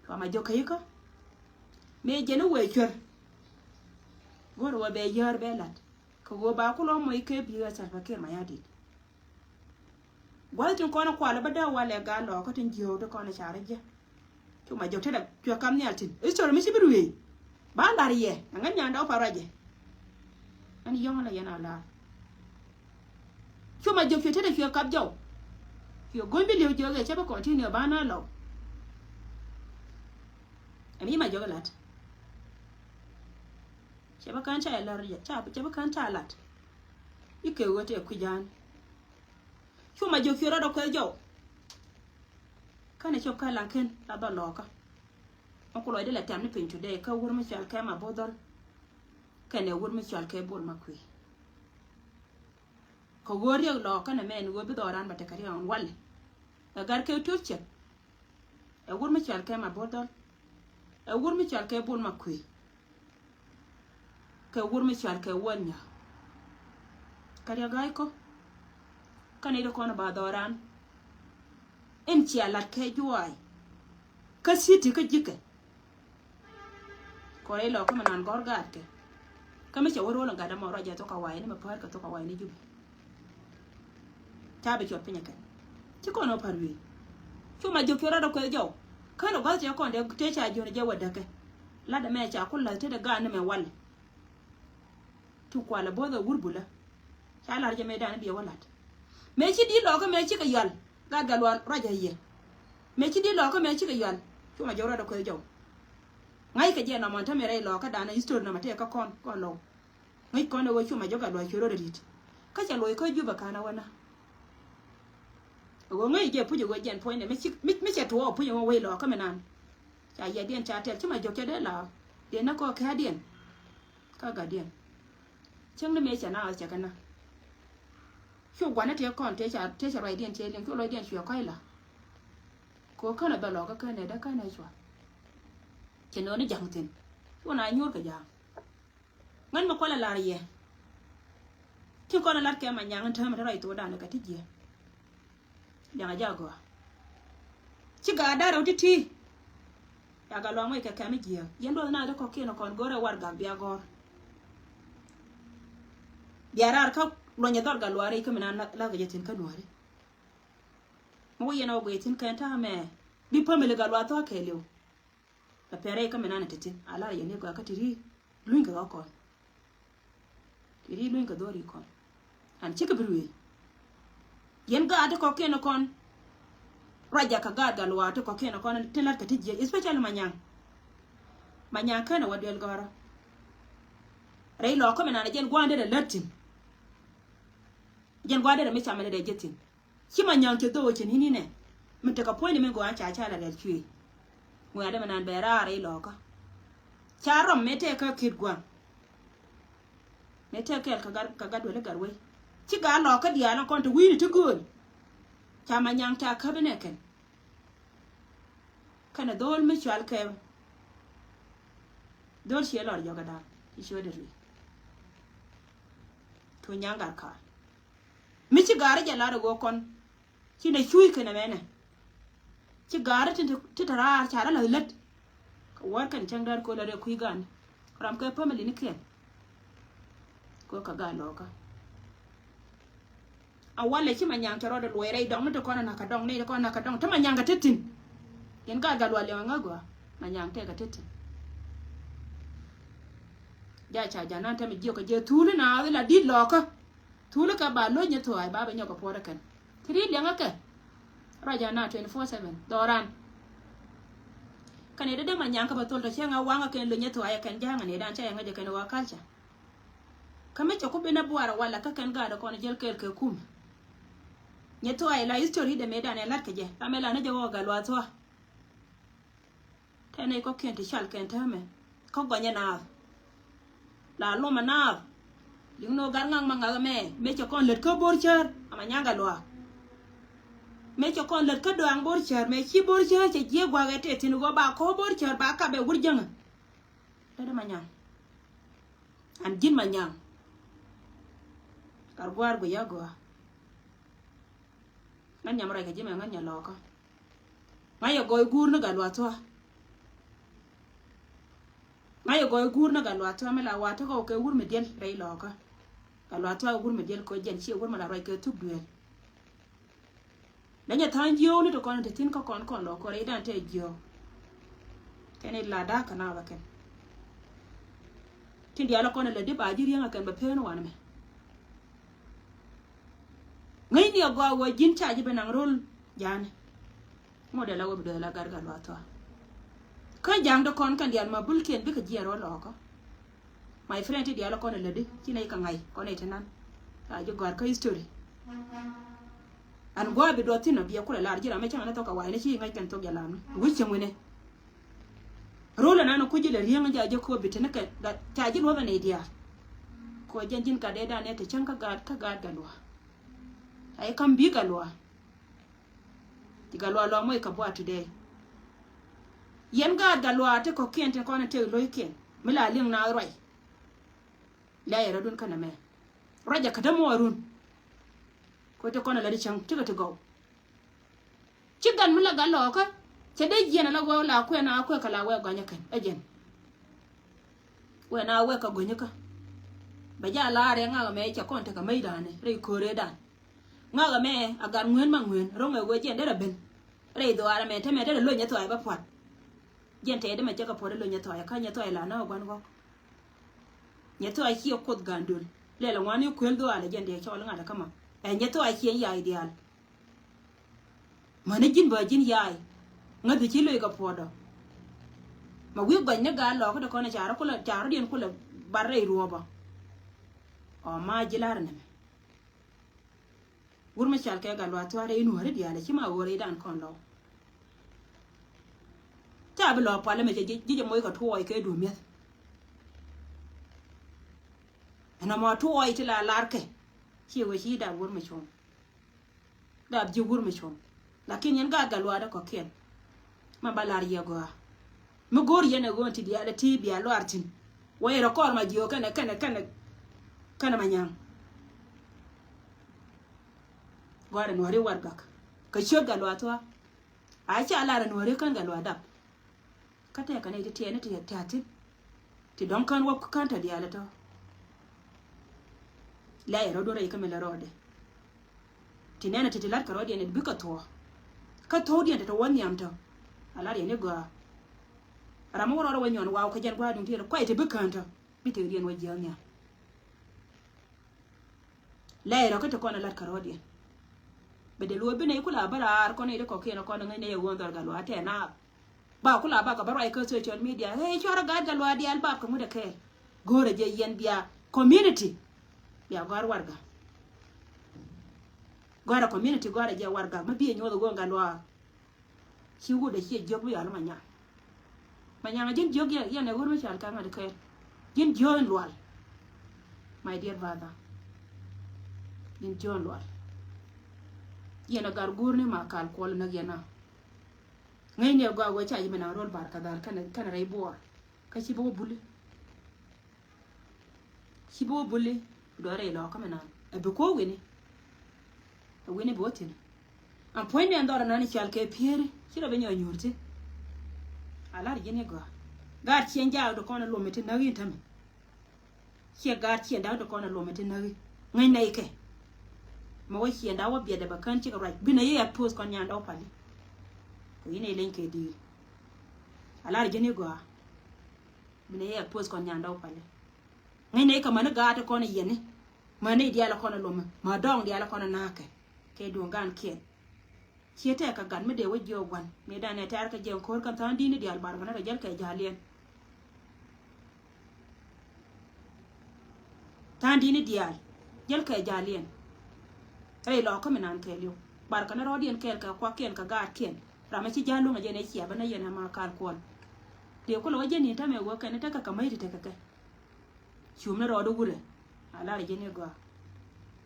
Cua ma jiök kä yikä. Mëë jɛn i̱ wëë cuer. Go̱r wä bɛ yäär bɛ la̱t. Kɛ ɣöö ba kulɔ moc kɛ bi̱i̱ ɣä Salva Kiir Mayardit. Gua̱th tin kɔn kualä bä dee walɛ gaa Lɔkä tin jiöökdä kɔn ɛ carä jɛ. Cu ma jiök tetdä cuɛ kam nhial thi̱n. History mi ci bi ruëëc. Ba la̱r yɛ. Ɛ ŋäc nyandɛ wä pa ruacɛ. Ɛn yɔ̱ŋ la yɛn a la̱r. Cu ma jiök cuɛ tetdä cuɛ kap jɔw. Cuɛ go̱ny bi li̱w jiök yɛ cä bi continue ba na Lɔw. Ɛn yi ma jiök la̱t. Cɛ bi kän ca yɛ la̱r yɛ. Ca, cɛ bi kän ca la̱t. I̱ kɛ ɣöö tëë kui̱ ja̱a̱n. Cu ma jiök cuɛ rɔɔdɛ kueth jɔw. Känɛ cop kä Laŋkɛn la dhɔl Lɔkä. Ŋä ku lɔcdä lɛ tɛm ni piny today kä wur mi cɔal kɛ Mabo̱o̱th Dhɔl. Kɛnɛ wur mi cɔal kɛ Bol Makuëë. Kɛ ɣöö riɛk Lɔkä nɛ mɛn ɣöö bi dhɔran bɛ tekɛ riɛk ɛn walɛ. Ɛ gat kɛ tuɔ̱c cɛk. Ɛ wur mi cɔal kɛ Mabo̱o̱th Dhɔl. Ɛ wur mi cɔal kɛ Bol Makuëë. Kɛ wur mi cɔal kɛ Wäl Nyä. Kä riɛk ga̱a̱c kɔ. Kä nɛy ti kɔn ba dhɔran. In cia lat kɛ juaay. Kä city kä ji̱kɛ. Kɔ rɛy Lɔkä mi nan gɔ̱r gaatkɛ. Kä mi cɛ wä ro̱l in gatdä mɔ ruac jɛ thok kɛ wa̱i̱ni mi päär kɛ thok kɛ wa̱i̱ni Jubɛ. Ca bi cuɔt piny ɛ kɛn. Ci kɔn ɔ pa̱r wi̱i̱. Cu ma jiök cuɛ rɔɔdɛ kueth jɔw. Kän ɔ gua̱th tëë kɔn tëë ca jiön jɛ wä däkɛ. Latdɛ mɛ ca ku la̱th tetdɛ gaat ni mɛ walɛ. Cu kualɛ bo̱o̱th ɛ wur bulä. Ca la̱r jɛ mëëdan i̱ biɛ wä la̱t. Mëë ci di̱t Lɔkä mëë cikɛ yual. Gat Gatluak ruac a yiëë. Mëë ci di̱t Lɔkä mëë cikɛ yual. Cu ma jiök rɔɔdɛ kueth jɔw. Ŋa̱ckɛ jɛ nɔmɔ tämɛ rɛy Lɔkä danɛ history nɔmɔ tëë kä kɔn kɔn Lɔw. Ŋäc kɔn ɛ ɣöö cu ma jiök Gatluak cuɛ rɔɔdɛ di̱t. Kä cɛ loc kä Jubɛ ka̱n ɛ wä na. Ɛ ɣöö ŋäc jɛ puc ɛ ɣöö jɛn puɔ̱nydɛ mi ci, mi, mi cɛ tuɔɔk puc ɛ ɣöö wec Lɔkä mi nan. Ca yɛtdiɛn ca tɛl ci ma jiök cɛ dee la. Diɛn nä kɔ kɛ̈ɛ̈diɛn. Kä gatdiɛn. Cäŋ ni mëë cɛ na ɣä cɛ kɛ na. Cu gua̱n ni tëë kɔn tëë ca, tëë ca ruacdiɛn cɛ liŋ cu lɔcdiɛn cuɛ kɔc la. Kɛ ɣöö känɛ dhɔl Lɔkä känɛ dee känɛ cua. Cɛ nööni ja̱ŋ thi̱n. Cu na nyuur kɛ ja̱a̱ŋ. Ŋän mi kualɛ lar yɛ. Ci kɔn ɛ lat kɛ ma nyaŋ in täämɛ te ruac thokdan kɛ ti jiɛ. Liaŋ a jɛ a gɔaa. Ci gaat da̱rɛ wä ti̱ti̱. Ya Gatluak mɔc kɛ kɛm i̱ jiääk. Yɛn duɔth naath ti kɔ̱kiɛn ɛ kɔn go̱rɛ warɛgak bia gɔ̱r. Bia raar kä luɔ̱nyɛ dhɔl Gatluak rɛy kä mi naan la̱th kɛ jɛ thi̱n kä Nuääri. Mi wä yɛn ɛ wä guiy thi̱n kɛn ta̱a̱ mɛ. Bi family Gatluak thua̱a̱ kɛɛliw. Bɛ pɛn rɛy kä mi naan ɛ te thi̱n a lar yɛn i̱ gɔaa kä ti ri luny kɛ ɣä kɔn. Ti ri luny kɛ dho̱ri kɔn. An cikɛ bi ruëë. Yɛn gaat ti kɔ̱kiɛn kɔn. Ruac jak kɛ gaat Gatluak ti kɔ̱kiɛn kɔn ti la̱t kɛ ti jiɛc, especially Manyaŋ. Manyaŋ känɛ wä duel gɔ̱rä. Rɛy Lɔkä mi naan ɛ jɛn gua̱a̱n derɛ lät thi̱n. Jɛn gua̱a̱n derɛ mi camɛ ni dee jɛ thi̱n. Ci Manyaŋ cɛ dhok cɛ ni̱n inɛ. Mi tekɛ puɔ̱nyni mi gɔaa ca ca la rɛl cuëë. Ŋuɛ̈tdɛ mi nan bɛ raar i̱ Lɔkä. Ca rɔm mëë tëë kä ki̱t gua̱a̱ŋ. Mëë tëë kɛɛl kɛ gat, kɛ gat duel i̱ gat wec. Ci gat Lɔkä diaal ɛn kɔn te wi̱i̱ni ti gööl. Ca Manyaŋ ca käp inɛ kɛn. Kɛnɛ dho̱o̱l mi cual kɛ. Dho̱o̱l ciɛ lɔr jɔkɛ da̱a̱n. Ci ciötdɛ ri̱i̱. Cu nyaŋ gat ka̱a̱l. Mi ci gaari jɛ lar i̱ ɣöö kɔn. Ci nɛ cuuc kɛnɛ mɛnɛ. Ci gaari ti, ti, ti te raar ca rɔ la̱th lät. Kɛ wäär kɛn cäŋ däär köl a rɛy kui̱ gan. Ram kɛ family ni kiɛn. Kɛ kɛ gaa lɔɔkä. A walɛ ci Manyaŋ cɛ rɔɔdɛ luɔy rɛy dɔŋ ni ti kɔn a nakä dɔŋ ni ti kɔn a nakä dɔŋ. Ti Manyaŋ kɛ ti thi̱n. Yɛn gaa gat lual yɔŋ ŋä gɔaa. Manyaŋ tɛkɛ ti thi̱n. Ja ca ja̱ nan tɛmɛ jiök kɛ jɛ thuuli na la di̱t lɔɔkä. Thulä kɛ ba lo̱c Nyathua̱a̱y ba bɛ nyɔk kɛ puɔ̱t ɛ kɛn. Ti ri liɛŋä kɛ. Ruac ana twenty four seven. Dhɔran. Kɛn i̱ dee dee Manyaŋ kä bɛ thol tɔ cɛ ŋa waŋä kɛn lo̱c Nyathua̱a̱y ɛ kɛn ja̱a̱ŋ ɛ ni dan cɛ yɛ ŋäc ɛ kɛn i̱ wä culture. Kä mi cɛ ku bi nɛ buaar ɛ walɛ kä kɛn gaat ɛ kɔn jäl kɛɛl kɛ kum. Nyathua̱a̱y la history dee mëë dan ɛ la̱t kɛ jɛ. Ram ɛ la ni jɛ wä gat luath thua̱a̱. Tɛn nɛy kɔ̱kiɛn ti cal kɛn täämɛ kä gɔnyɛ naath. La lomɛ naath. Liŋ ni ɣöö gat ŋak ma ŋak ɛmɛ mëë cɛ kɔn lät kä bo̱r cär ama nyaŋ Gatluak. Mëë cɛ kɔn lät kä dɔaŋ bo̱r cär mëë ci bo̱r cär cɛ jiɛ gua̱a̱k ɛ tɛth thi̱n ɣöö ba ko̱o̱p bo̱r cär ba kap ɛ wur jäŋä. Lät ɛ ma nyaŋ. An ji̱n ma nyaŋ. Kar gua̱a̱r guic a gɔaa. Ŋän nyam rɛc kɛ ji̱ mɛ ŋän nyɛ lɔɔkä. Ŋa̱c yɛ gɔɔy guur ni Gatluak Thua. Ŋa̱c yɛ gɔɔy guur ni Gatluak Thua mi la wa tekɛ wä kɛ wur mi diɛl rɛy lɔɔkä. Gatluak Thua kɛ wur mi diɛl kɛ jɛn ciɛ wur mi la ruac kɛ thuk duëël. Lɛ nyɛ tha̱a̱ŋ jiöök ni ti kɔn ti thi̱n kä kɔn kɔn lɔɔkä rɛy dan tɛ jiöök. Kɛn ila da̱a̱k kɛ na bä kɛn. Tin diaal kɔn ila di ba ji̱ riäŋ a kɛn bɛ peen wanɛ mɛ. Ŋäcni a gɔaa wä ji̱n ca ji̱ ben naŋ rol ja̱a̱ni. Ŋot dee la wä bi dee la gat Gatluak Thua. Kä ja̱a̱ŋ di kɔn kɛn diaal ma bulkiɛn bikɛ jiɛɛn rɔ lɔɔkä. My friend ti diaal kɔn a lätdi ci nɛy kɛ ŋa̱c kɔn nɛy ti nan. Ca ji̱ gɔ̱a̱r kä history. An gua̱a̱ bi duɔth thi̱n a biɛ kulɛ lar ji̱ ram mi cäŋ ni thok kɛ wa̱i̱ni ci ŋäc kɛn thok jɛ lam wi̱c cäŋ wi̱ni. Rol ɛnan kuc ilɛ riäŋ in ca ji̱ ko̱o̱p bi tini kɛ ca ji̱ luɔth ɛn i̱ diaal. Kɛ jɛn ji̱n gat dee dan ɛ ti cäŋ kä gaat kä gaat Gatluak. Ca ji̱ ka̱m bi̱i̱ Gatluak. Ti Gatluak lɔ̱ɔ̱m moc kɛ buat today. Yɛn gaat Gatluak ti kɔ̱kiɛn ti kɔn in tëk lo̱ckiɛn mi la liŋ naath ruac. Lɛ yɛ rɔ̱dun känɛ mɛ ruac ɛ kätä muɔɔrun. Kɛ ti kɔn in la di cäŋ tikɛ ti gɔw. Ci gat mi la gat lɔɔkä cɛ dee jiɛn ala wee la kuɛ na kuɛ kɛ la wee gɔnyä kɛn ɛ jɛn. Wee na wee kɛ gɔnyä kä bɛ ja laarɛ ŋak mɛ cɛ kɔn tekɛ mec da̱a̱nɛ rɛy kööre da̱a̱n. Ŋak mɛ a gat ŋueen ma ŋueen ro̱ŋ ɛ wee jiɛn derɛ ben rɛy dhuaarɛ mɛ te mɛ derɛ lo̱ny ɛ thua̱a̱ bä pua̱t. Jiɛn tɛɛdɛ mɛ cɛ kɛ puɔ̱t ɛ lo̱ny ɛ thua̱a̱ kä nyɛ thua̱a̱ la nä ɛ gua̱n gɔ̱k. Nyɛ thua̱a̱ ciɛ kuoth ga̱a̱n döl lɛl ɛ ŋuan i̱ kuël dhuaarɛ jiɛn dee cɔl ŋa̱t ɛ kä ma ɛ nyɛ thua̱a̱ ciɛ yaay diaal. Mäni ji̱n bä ji̱n yaay ŋäthi ci loc kɛ puɔ̱tdɔ. Ma wi̱i̱ gɔny ni gaa lɔɔkä ti kɔn carä kulɛ carä diɛn kulɛ bar rɛy ruɔ̱ɔ̱pä. Ɔ ma ji̱ la̱r nɛmɛ. Wur mi cal kɛ Gatluak Thua rɛy nuɔ̱ɔ̱ri diaal ci ma ɣöö rɛy dan kɔn lɔw. Ca bi lɔ pualä mɛ ji̱ jɛ moc kɛ tuɔɔc kɛ duɔ̱mi̱eth. Ɛn ɛmɔ tuɔɔc ti la lar kɛ ci wee ci dap wur mi cuɔ̱ŋ. Dap ji̱ wur mi cuɔ̱ŋ. Lakin yɛn gaat Gatluak dee kɔ̱kiɛn. Ma ba lar yɛ gɔaa. Mi go̱o̱r yɛn ɛ ɣöö ti diaal ɛ ti bia luaar thi̱n. Wä yɛ rɔ kɔɔr ma jiök kɛnɛ kɛnɛ kɛnɛ kɛnɛ ma nyaŋ. Gɔaa rɛ nuɔ̱ɔ̱ri warɛgak kɛ ciöt Gatluak Thua. A ca lar ɛ nuɔ̱ɔ̱ri kän Gatluak dap. Kä tɛkɛ nɛy ti tiɛɛni ti tɛ̈thin. Ti dɔ̱ŋ kän wä kän tɔ diaal tɔ. Lɛ yɛ rɔ̱dun rɛy kä mi lɛ rɔɔdɛ. Ti nɛnɛ ti ti lat kɛ rɔɔdiɛn ti bikɛ thuɔ̱ɔ̱. Kä thuɔ̱ɔ̱diɛn ti ti wä nhiam tɔ. A lat yɛn i̱ gɔaa. Ram mi wä rɔɔdɛ wä nyuɔn waw kä jɛn gua̱a̱r duŋ ti yɛn kuay ti bi kään tɔ bi tëkdiɛn wä jiääk nhiam. Lɛy rɔ kä ti kɔn a lat kärɔɔdiɛn. Bɛ dee luɔi bi nɛy kula bä raar kɔn i̱ ti kɔkiɛn kɔn ŋäc nɛy a ɣöö dhɔr Gatluak tɛɛ naath. Ba kula ba kɛ bä ruac kä social media ëë cuarɛ gaat Gatluak diaal bap kɛ ŋut ɛ kɛɛl. Go̱o̱rɛ jɛ yɛn bia community. Bia gɔ̱a̱r warɛga. Gɔ̱a̱rɛ community gɔ̱a̱rɛ jɛ warɛga mi bi ɛ nyuɔth ɛ ɣöö Gatluak. Ci wut ɛ ciɛ jiök mi yɔal ma nyaŋ. Ma nyaŋ ji̱n jiök yɛn ɛ ɣöö mi cal kaŋ ɛ kɛɛl. Ji̱n jiök in lual. My dear brother. Ji̱n jiök in lual. Yɛn ɛ gar guurni ma kal kuɔl näk yɛn a. Ŋäcni ɛ gɔaa wee ca ji̱ mi naŋ ro̱l bar kɛ dhal kɛnɛ rɛy buɔɔr. Kä ci bi wä buli. Ci bi wä buli bi duɔ̱ɔ̱r rɛy lɔɔkä mi naŋ ɛ bi kuɔ̱ wi̱ni. Ɛ wi̱ni bi wä thi̱n. An puɔ̱nydɛ ɛn dhɔr ɛnan i̱ cal kɛ pieri ci rɔ bi nyɔk nyuur thi̱n. A lar ji̱n i̱ gɔaa. Gaat ciɛn jaak ti kɔn ɛ luɔmi ti näk in tämɛ. Ciɛ gaat ciɛn da̱k ti kɔn ɛ luɔmi ti näk in ŋäcnɛ ikɛ. Mɛ wä ciɛn da̱k wä biɛtdɛ bɛ kän cikɛ ruac binɛ i̱ ɛ poth kɔn nyan dɔw pali. Kɛ in ɛ leny kɛ di̱i̱r. A lar ji̱n i̱ gɔaa. Binɛ i̱ ɛ poth kɔn nyan dɔw pali. Ŋäcnɛ ikɛ mäni gaat ti kɔn ɛ yiɛni. Mäni diaal kɔn ɛ luɔmɛ ma dɔŋ diaal kɔn ɛ na̱a̱kɛ. Kɛ duŋ gan kiɛn. Ciɛ tɛk kɛ gat mi dee wä jiök gua̱n mi dan ɛ tɛ̈r kɛ jiɛn ko̱r kɛn tha̱a̱ŋ di̱t ni diaal bar kɛn rɛ jäl kɛ ja̱liɛn. Tha̱a̱ŋ di̱t ni diaal jäl kɛ ja̱liɛn. Rɛy lɔɔkä mi nan kɛɛliw bar kɛn rɔɔdiɛn kɛɛl kɛ kuakiɛn kɛ gaatkiɛn. Ram mi ci ja̱l luŋ ɛ jɛn ɛ cia bä nä yɛn ɛ ma kal kuɔl. Dee kulɛ wä jɛ ni tämɛ wä kɛn tekɛ kɛ mäc ti tekɛ kɛ. Cum ni rɔɔd wurɛ. A lar jɛ ni gɔaa.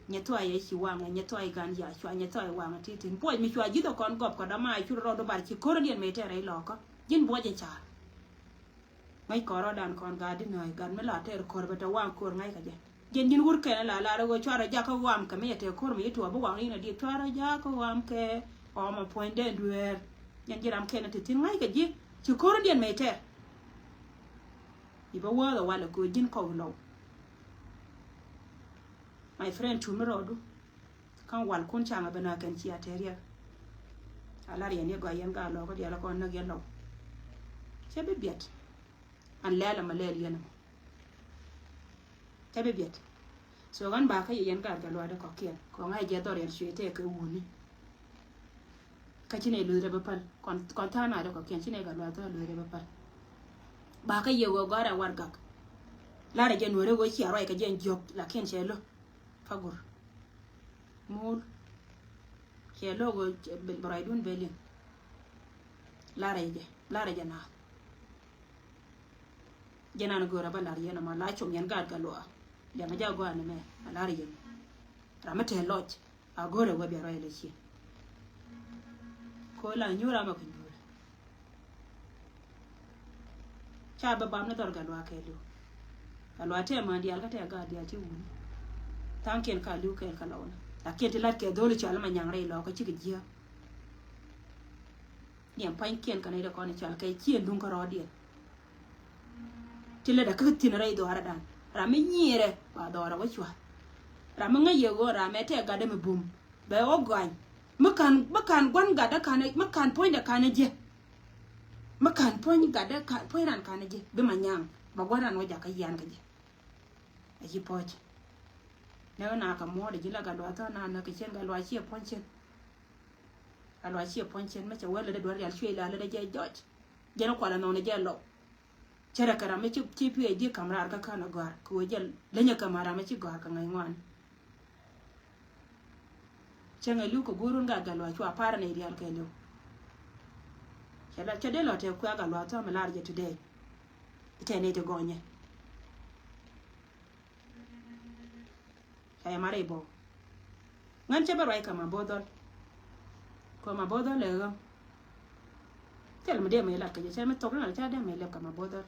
Nyɛ thuay ɛ ci waŋɛ, nyɛ thuay gan ya cua, nyɛ thuay waŋɛ ti tin. Buɔc mi cua ji̱th ɛ kɔn gɔp kɔ dama cu rɔɔd bar ci ko̱r diɛn mɛ tɛɛr ɛ ilɔɔkä. Ji̱n buɔc ɛ car. Ŋäc kɔn rɔɔdan kɔn gat di nööc gat mi la tɛɛr ko̱r bɛ tɛ waŋ ko̱r ŋa̱c kɛ jɛ. Jɛn ji̱n wur kɛn la lar ɛ ɣöö cuarɛ jakä ɣɔam kɛ mi yɛ tɛɛr ko̱r mi yi tuɔ bi waŋ rin ɛ diɛ cuarɛ jakä ɣɔam kɛ ɣɔmɛ puɔ̱ny dee dueer. Jɛn ji̱ ram kɛn ti thin ŋa̱c kɛ ji̱ ci ko̱r diɛn mɛ tɛɛr. I̱ bä wääth ɛ walɛ köö ji̱n kɔw lɔw. My friend, cum ni rɔɔdu. Ka̱n wal kun caŋ a ben a kɛn cia te riɛk. A lar yɛn i̱ gɔaa yɛn gaa lɔɔk kä diaal a kɔn näk yɛn lɔw. Cɛ bi biɛt. An lɛɛl ɛmɔ lɛɛl yɛn ɛmɔ. Cɛ bi biɛt. So ɣän ba kä yɛ yɛn gaat gat luaatdä kɔ̱kiɛn kɔŋ a jɛ dhɔr yɛn cuɛ tɛɛk kɛ wuni. Kä ci nɛ luth rɛ bä päl kɔn, kɔn tha̱a̱ŋ naatdä kɔ̱kiɛn ci nɛ gat luaatdä luth rɛ bä päl. Ba kä yɛ ɣöö gɔ̱a̱r ɛ warɛgak. Larɛ jɛ nuɔ̱ɔ̱rɛ ɣöö cia ruac kɛ jɛ jiɔ̱k lakin cɛ lo̱. Kä gur. Muul. Cɛ lo̱ ɣöö bɛ ruacdun bɛ liŋ. Larɛ jɛ, larɛ jɛ naath. Jɛn an go̱o̱rä bä lar yɛn ɛmɔ la com yɛn gaat gat luaak. Liɛŋɛ jɛ a gɔaa ni mɛ a lar yɛn. Ram mi te lɔc a go̱o̱rä wä bia ruac lɛ cieŋ. Ko la nyuur amɛ kɛ nyuur. Ca bɛ bam ni dhɔr gat luaak kɛɛliw. Gat luaak tɛɛ män diaal kä tɛɛ gaat diaal ti wuni. Tha̱a̱ŋkiɛn ka li̱w kɛɛl kä lɔwni. Lakin ti lat kɛ dho̱li cɔal ma nyaŋ rɛy lɔɔkä cikɛ jiääk. Niɛm pua̱nykiɛn kɛ nɛy ti kɔn i̱ cɔal kɛ ciëŋ duŋ kärɔɔdiɛn. Ti lätdä kä thi̱n rɛy dhuaaradan. Ram mi nyiërɛ ba dhɔrɛ wä cua. Ram mi ŋäc yɛ ɣöö ram mɛ tɛk gatdä mi bum bɛ wä gɔany. Mi ka̱n, mi ka̱n gua̱n gatdä ka̱n, mi ka̱n puɔ̱nydɛ ka̱n jiɛ. Mi ka̱n puɔ̱ny gatdä ka̱n, puɔ̱ny ran ka̱n jiɛ bi ma nyaŋ ba gua̱n ran wä jakä yian kä jiɛ. A ci puɔ̱c. Nɛ wä na kɛ muɔ̱ɔ̱dɛ ji̱ la gat luaak thɔ̱ na nä kɛ cien gat luaak ciɛ puɔ̱ny cien. A luac ciɛ puɔ̱ny cien mɛ cɛ wee lätdɛ duɔ̱r rial cuëë la lätdɛ jɛ jɔc. Jɛn kualɛ nɔnɛ jɛ lɔw. Cɛ rɛ kɛ ram mɛ ci, ci PhD kam raar kä ka̱n a gɔ̱a̱r kɛ wee jɛ lenyɛ kɛ ma ram mɛ ci gɔ̱a̱r kɛ ŋäc ŋuan. Cɛ ŋäc li̱w kɛ go̱o̱run gat gat luac cua par nɛy rial kɛ li̱w. Cɛ la cɛ dee lɔ tɛ kuɛ gat luac thɔ̱ mi lar jɛ today. Itɛ nɛy ti gɔnyɛ. Ca yɛ mari bɔ. Ŋän cɛ bɛ ruac kɛ ma bo̱o̱th dhɔl. Kɛ ma bo̱o̱th dhɔl lɛ ɣä. Thil mi dee mɛ lat kɛ jɛ cɛ mi thok ni lat ca dee mɛ lɛp kɛ ma bo̱o̱th dhɔl.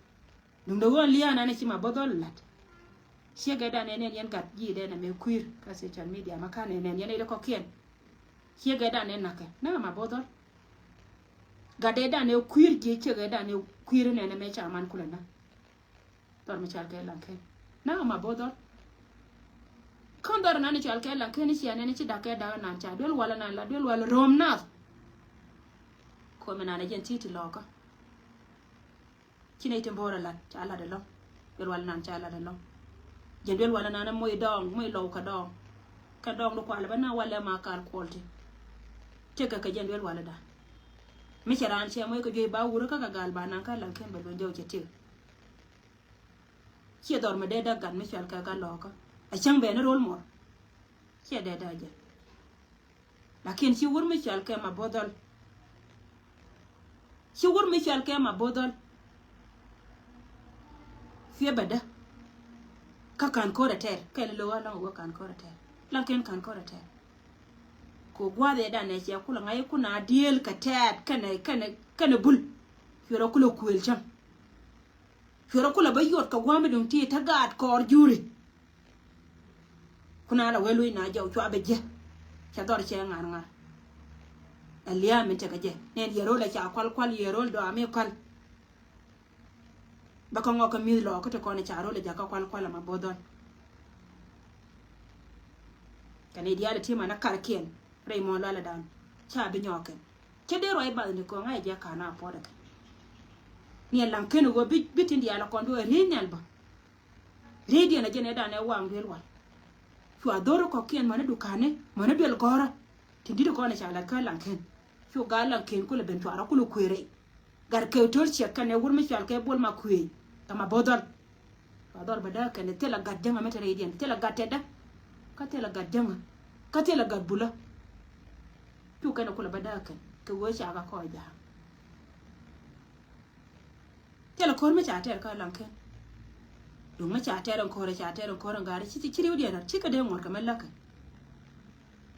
Duŋdɛ ɣöö lia̱a̱ nan ci ma bo̱o̱th dhɔl lat. Ciek ɛ dan ɛ nɛn yɛn gat ji̱ dee nɛ mɛ kui̱r kä social media ma kan ɛ nɛn yɛn ɛ kɔkiɛn. Ciek ɛ dan ɛ nakɛ nɛ ma bo̱o̱th dhɔl. Gat ɛ dan ɛ kui̱r ji̱ ciek ɛ dan ɛ kui̱r nɛn ɛ mɛ ca man kulɛ na. Dhɔr mi cal kɛ laŋ ken. Na ma bo̱o̱th dhɔr. Kän dhɔr nan i̱ cal kɛ laŋ ken i̱ cia nɛn i̱ ci da̱k kɛ da̱k nan ca duel wal nan la duel wal ro̱o̱m nath. Komi nan i̱ jɛn ti̱ti̱ lɔkä. Ci nɛy tin bo̱o̱r ilat ca lat ilɔ̱ŋ. Duel wal nan ca lat ilɔ̱ŋ. Jɛn duel wal nan i̱ moc dɔɔŋ moc lɔw kɛ dɔɔŋ. Kɛ dɔɔŋ di kual bä na wal ɛ ma kal kuɔl ti. Tëkɛ kɛ jɛn duel wal idan. Mi cɛ raan cɛ moc kɛ juey ba wurä kä kɛ gal ba nan kä laŋ ken bɛ luny jɔw cɛ tëk. Ciɛ dhɔr mi dee däk gat mi cual kɛ gat lɔɔkä. A cäŋ bɛ ni rol muɔr. Ciɛ dee däk jɛ. Lakin ci wur mi cual kɛ ma bo̱o̱th dhɔl. Ci wur mi cual kɛ ma bo̱o̱th dhɔl. Ciɛ bɛ däk. Kä ka̱n ko̱r ɛ tɛr kɛl lo̱k a lɔ̱ŋ wä ka̱n ko̱r ɛ tɛr. Lakin ka̱n ko̱r ɛ tɛr. Kɛ gua̱a̱th ɛ danɛ cɛ kulɛ ŋa̱c kulɛ na dieel kɛ tɛɛt kɛnɛ kɛnɛ kɛnɛ bul. Cuɛ rɔ kulɛ kuël cäŋ. Cuɛ rɔ kulɛ bä yuɔt kɛ gua̱a̱th mi duŋ ti te gaat kɔɔr juri. Kuna la wee luc na jɔw cua bɛ jiɛ. Cɛ dhɔr cɛ ŋa̱r ŋa̱r. Ɛ lia̱a̱ min tekɛ jɛ nɛn yɛ rol ɛ ca kual kual yɛ rol dɔaami kual. Bä kä ŋɔk kä mi̱th lɔɔk kä ti kɔn ɛ ca rol ɛ jakä kual kual ɛmɛ bo̱o̱th dhɔl. Kɛn i̱ diaal ɛ ti man ɛ karkiɛn rɛy muɔ̱ɔ̱n lualɛ dan ca bi nyɔɔk kɛn. Cä dee ruac bath ni kɔŋ a jɛ ka̱n a puɔt ɛ kɛ. Ni ɛ laŋ ken ɛ ɣöö bi, bi tin diaal ɛ kɔn bi ɣöö ri̱i̱c nhial bä. Ri̱i̱cdiɛn a jɛn ɛ dan ɛ waŋ duel wal. Cua dho̱r kɔ̱kiɛn mäni duka̱ni mäni duel gɔ̱rä. Tin di̱t kɔn ɛ ca la̱t kä laŋ ken. Cu gat laŋ ken kulɛ ben cua rɔ kulɛ kuëë rɛy. Gat kɛ to̱l ciɛk kɛn ɛ wur mi cual kɛ buɔl ma kuëë. Kɛ ma bo̱o̱th dhɔl. Cua dhɔr bɛ dääk kɛn ɛ thilɛ gat jäŋä mi te ri̱i̱cdiɛn thilɛ gat tɛtdä. Kä thilɛ gat jäŋä kä thilɛ gat bulä. Cu kɛn ɛ kulɛ bɛ dääk kɛn kɛ ɣöö ca kɛ kɔɔc ja̱a̱ŋ. Thilɛ ko̱r mi ca tɛr kä laŋ ken. Duŋ mi ca tɛr in ko̱r, ca tɛr in ko̱r in gaari, ci, ci, ci riw diɛn rat, ci kɛ dee ŋuɔ̱t kɛ mi läk kɛ.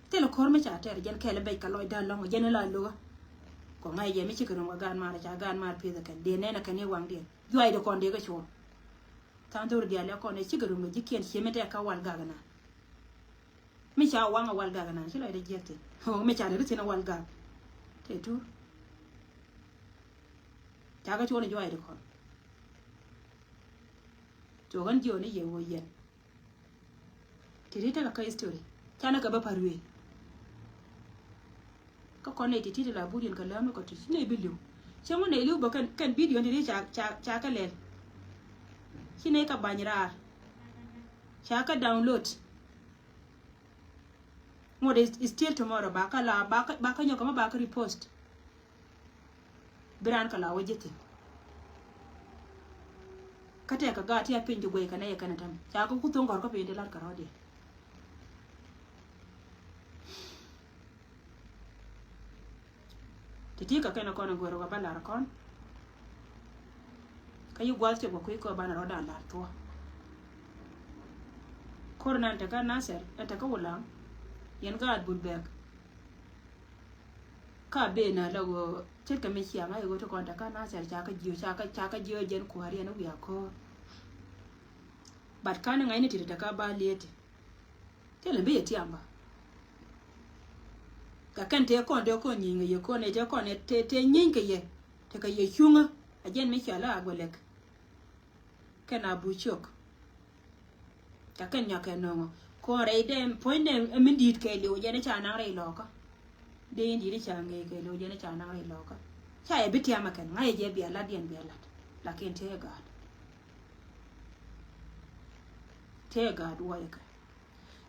Thilɛ ko̱r mi ca tɛr, jɛn kɛl bec kɛ lɔc da̱a̱n lɔ̱ŋ, jɛn in la lo̱kä. Kɔ ŋa̱c jɛ mi cikɛ rum kɛ gaan maar, ca gaan maar pi̱eth kɛn. Dee nɛn kɛn i̱ waŋdiɛn. Juaydɛ kɔn dee kɛ cuɔ̱ɔ̱ŋ. Tha̱a̱ŋ dho̱r diaal ɛ kɔn ɛ cikɛ rum kɛ ji̱ kiɛn, ciemi tɛk kä wal gak inan. Mi ca waŋ a wal gak inan, ci lɔcdɛ jiɛk thi̱n. Ɣöö mi ca dee ri thi̱n a wal gak. Tëë tur. Ca kɛ cuɔ̱ɔ̱ŋ juaydɛ kɔn. Cuɔ̱ɔ̱ŋ jiɔni yɛ ɣöö yɛn. Ti̱ti̱ tekɛ kä history. Canɛ kɛ bä pa̱r wi̱i̱. Kä kɔn nɛy ti̱ti̱ ti la but yɛn kɛ lääm ni kɔ ti ci nɛy bi li̱w. Cäŋ wä nɛy li̱w bä kɛn, kɛn video ti̱ti̱ ca, ca, ca kɛ lɛl. Ci nɛy kɛ bany raar. Ca kɛ download. Ŋuɔ̱t is, is still tomorrow. Ba kä la, ba kä, ba kä nyɔk kɛ ma ba kä repost. Bi raan kɛ la wä ji̱ thi̱n. Kä tɛk kɛ gaat ti a piny ti guey kɛnɛ yɛ kɛnɛ tɛm. Ca kɛ ku thoŋ gɔ̱r kä piny ti lat kɛ rɔ̱diɛn. Ti̱ti̱ kɛ kɛn kɔn in guer wä ba lar kɔn. Kä yi gua̱th cɛ guɔ kui̱ kɔ banɛ rɔ̱dan lar thuɔ. Ko̱r nan tekä Nasir, ɛ tekä Wulaŋ. Yɛn gaat Bul Bɛk. Ka ben a la ɣöö ce̱tkɛ mi ciaŋ a i̱ ɣöö ti kɔn tekä Nasir ca kä jiö, ca kä, ca kä jiö jɛn kuäär yɛn i̱ wiaa ko̱r. But kan i̱ ŋa̱cni ti̱ti̱ tekä ba lieti. Thilɛ bi yɛ tiam bä. Kɛ kɛn tëë kɔn tëë kɔn nyieeny kɛ yɛ kɔn ɛ tëë kɔn ɛ tëë, tëë nyieeny kɛ yɛ. Tekɛ yɛ cuŋä a jɛn mi cɔal a Aguɛlɛk. Kɛn a Buciök. Kɛ kɛn nyɔk kɛ nöŋɔ. Kɔn rɛy dee puɔ̱ny dee ɛ min di̱i̱t kɛɛliw jɛn i̱ ca naŋ rɛy lɔɔkä. Dee in di̱i̱t i̱ ca ŋee kɛɛliw jɛn i̱ ca naŋ rɛy lɔɔkä. Ca yɛ bi tiam ɛ kɛn ŋa̱c ɛ jɛ bia lat diɛn bia lat. Lakin tëë gaat. Tëë gaat wuɔyɛ kɛ.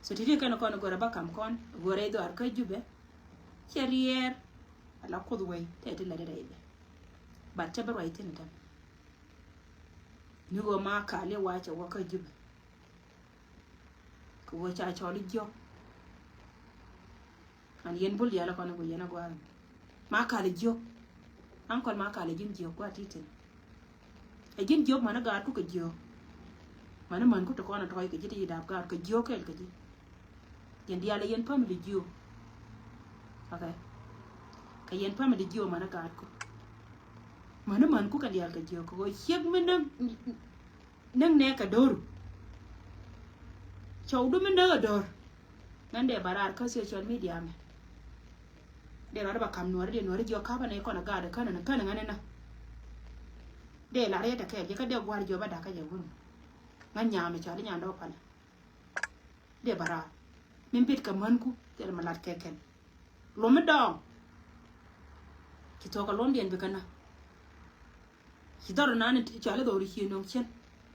So ti̱ti̱ kɛn kɔn go̱rɛ ba kam kɔn go̱rɛ i dhɔar kä Jubɛ. Cɛ riɛɛr ala Kuoth wei tɛ ti lɛ dɛ rɛy bɛ. But cɛ bɛ ruac thi̱n tɛm. Ni ɣöö ma kali wa cɛ wä kä Jubɛ. Kɛ ɣöö ca cɔl i̱ jiɔk. An yɛn bul diaal kɔn i̱ ku yɛn a gua̱a̱r. Ma kali jiök. Ankɔl ma kali ji̱n jiök kua ti̱ti̱n. Ɛ ji̱n jiök mani gaatku kɛ jiök. Mani mänku ti kɔn a tɔɔc kɛ ji̱ ti yi dap gaat kɛ jiök kɛɛl kɛ ji̱. Yɛn diaal ɛ yɛn family jiök. Okay. Kɛ yɛn family jiök mani gaatku. Mani mänku kɛ diaal kɛ jiök kɛ ɣöö ciek mi näk näk nɛ kɛ do̱r. Cɔwdu mi näk ɛ do̱r. Ŋän dee ba raar kä social media mɛ. Dee rɔɔdɛ ba kam nuɔri dee nuɔri jiɔ kapä nɛ kɔn a gaat ɛ känɛ ni känɛ ŋän ni na. Dee lar yɛ tɛ kɛɛl jiɛ kä dee gua̱r jiɔ ba dakä jɛ wun. Ŋän nyaamɛ cɔal i̱ nyandɛ wä palä. Dee ba raar. Min bit kɛ mänku thil ma lat kɛ kɛn. Lom mi dɔɔŋ. Ci thuɔ̱k kɛ lomdiɛn bi kɛ na. Ci dhɔr nani cɔal i̱ dhɔr i̱ cie nöŋ cien.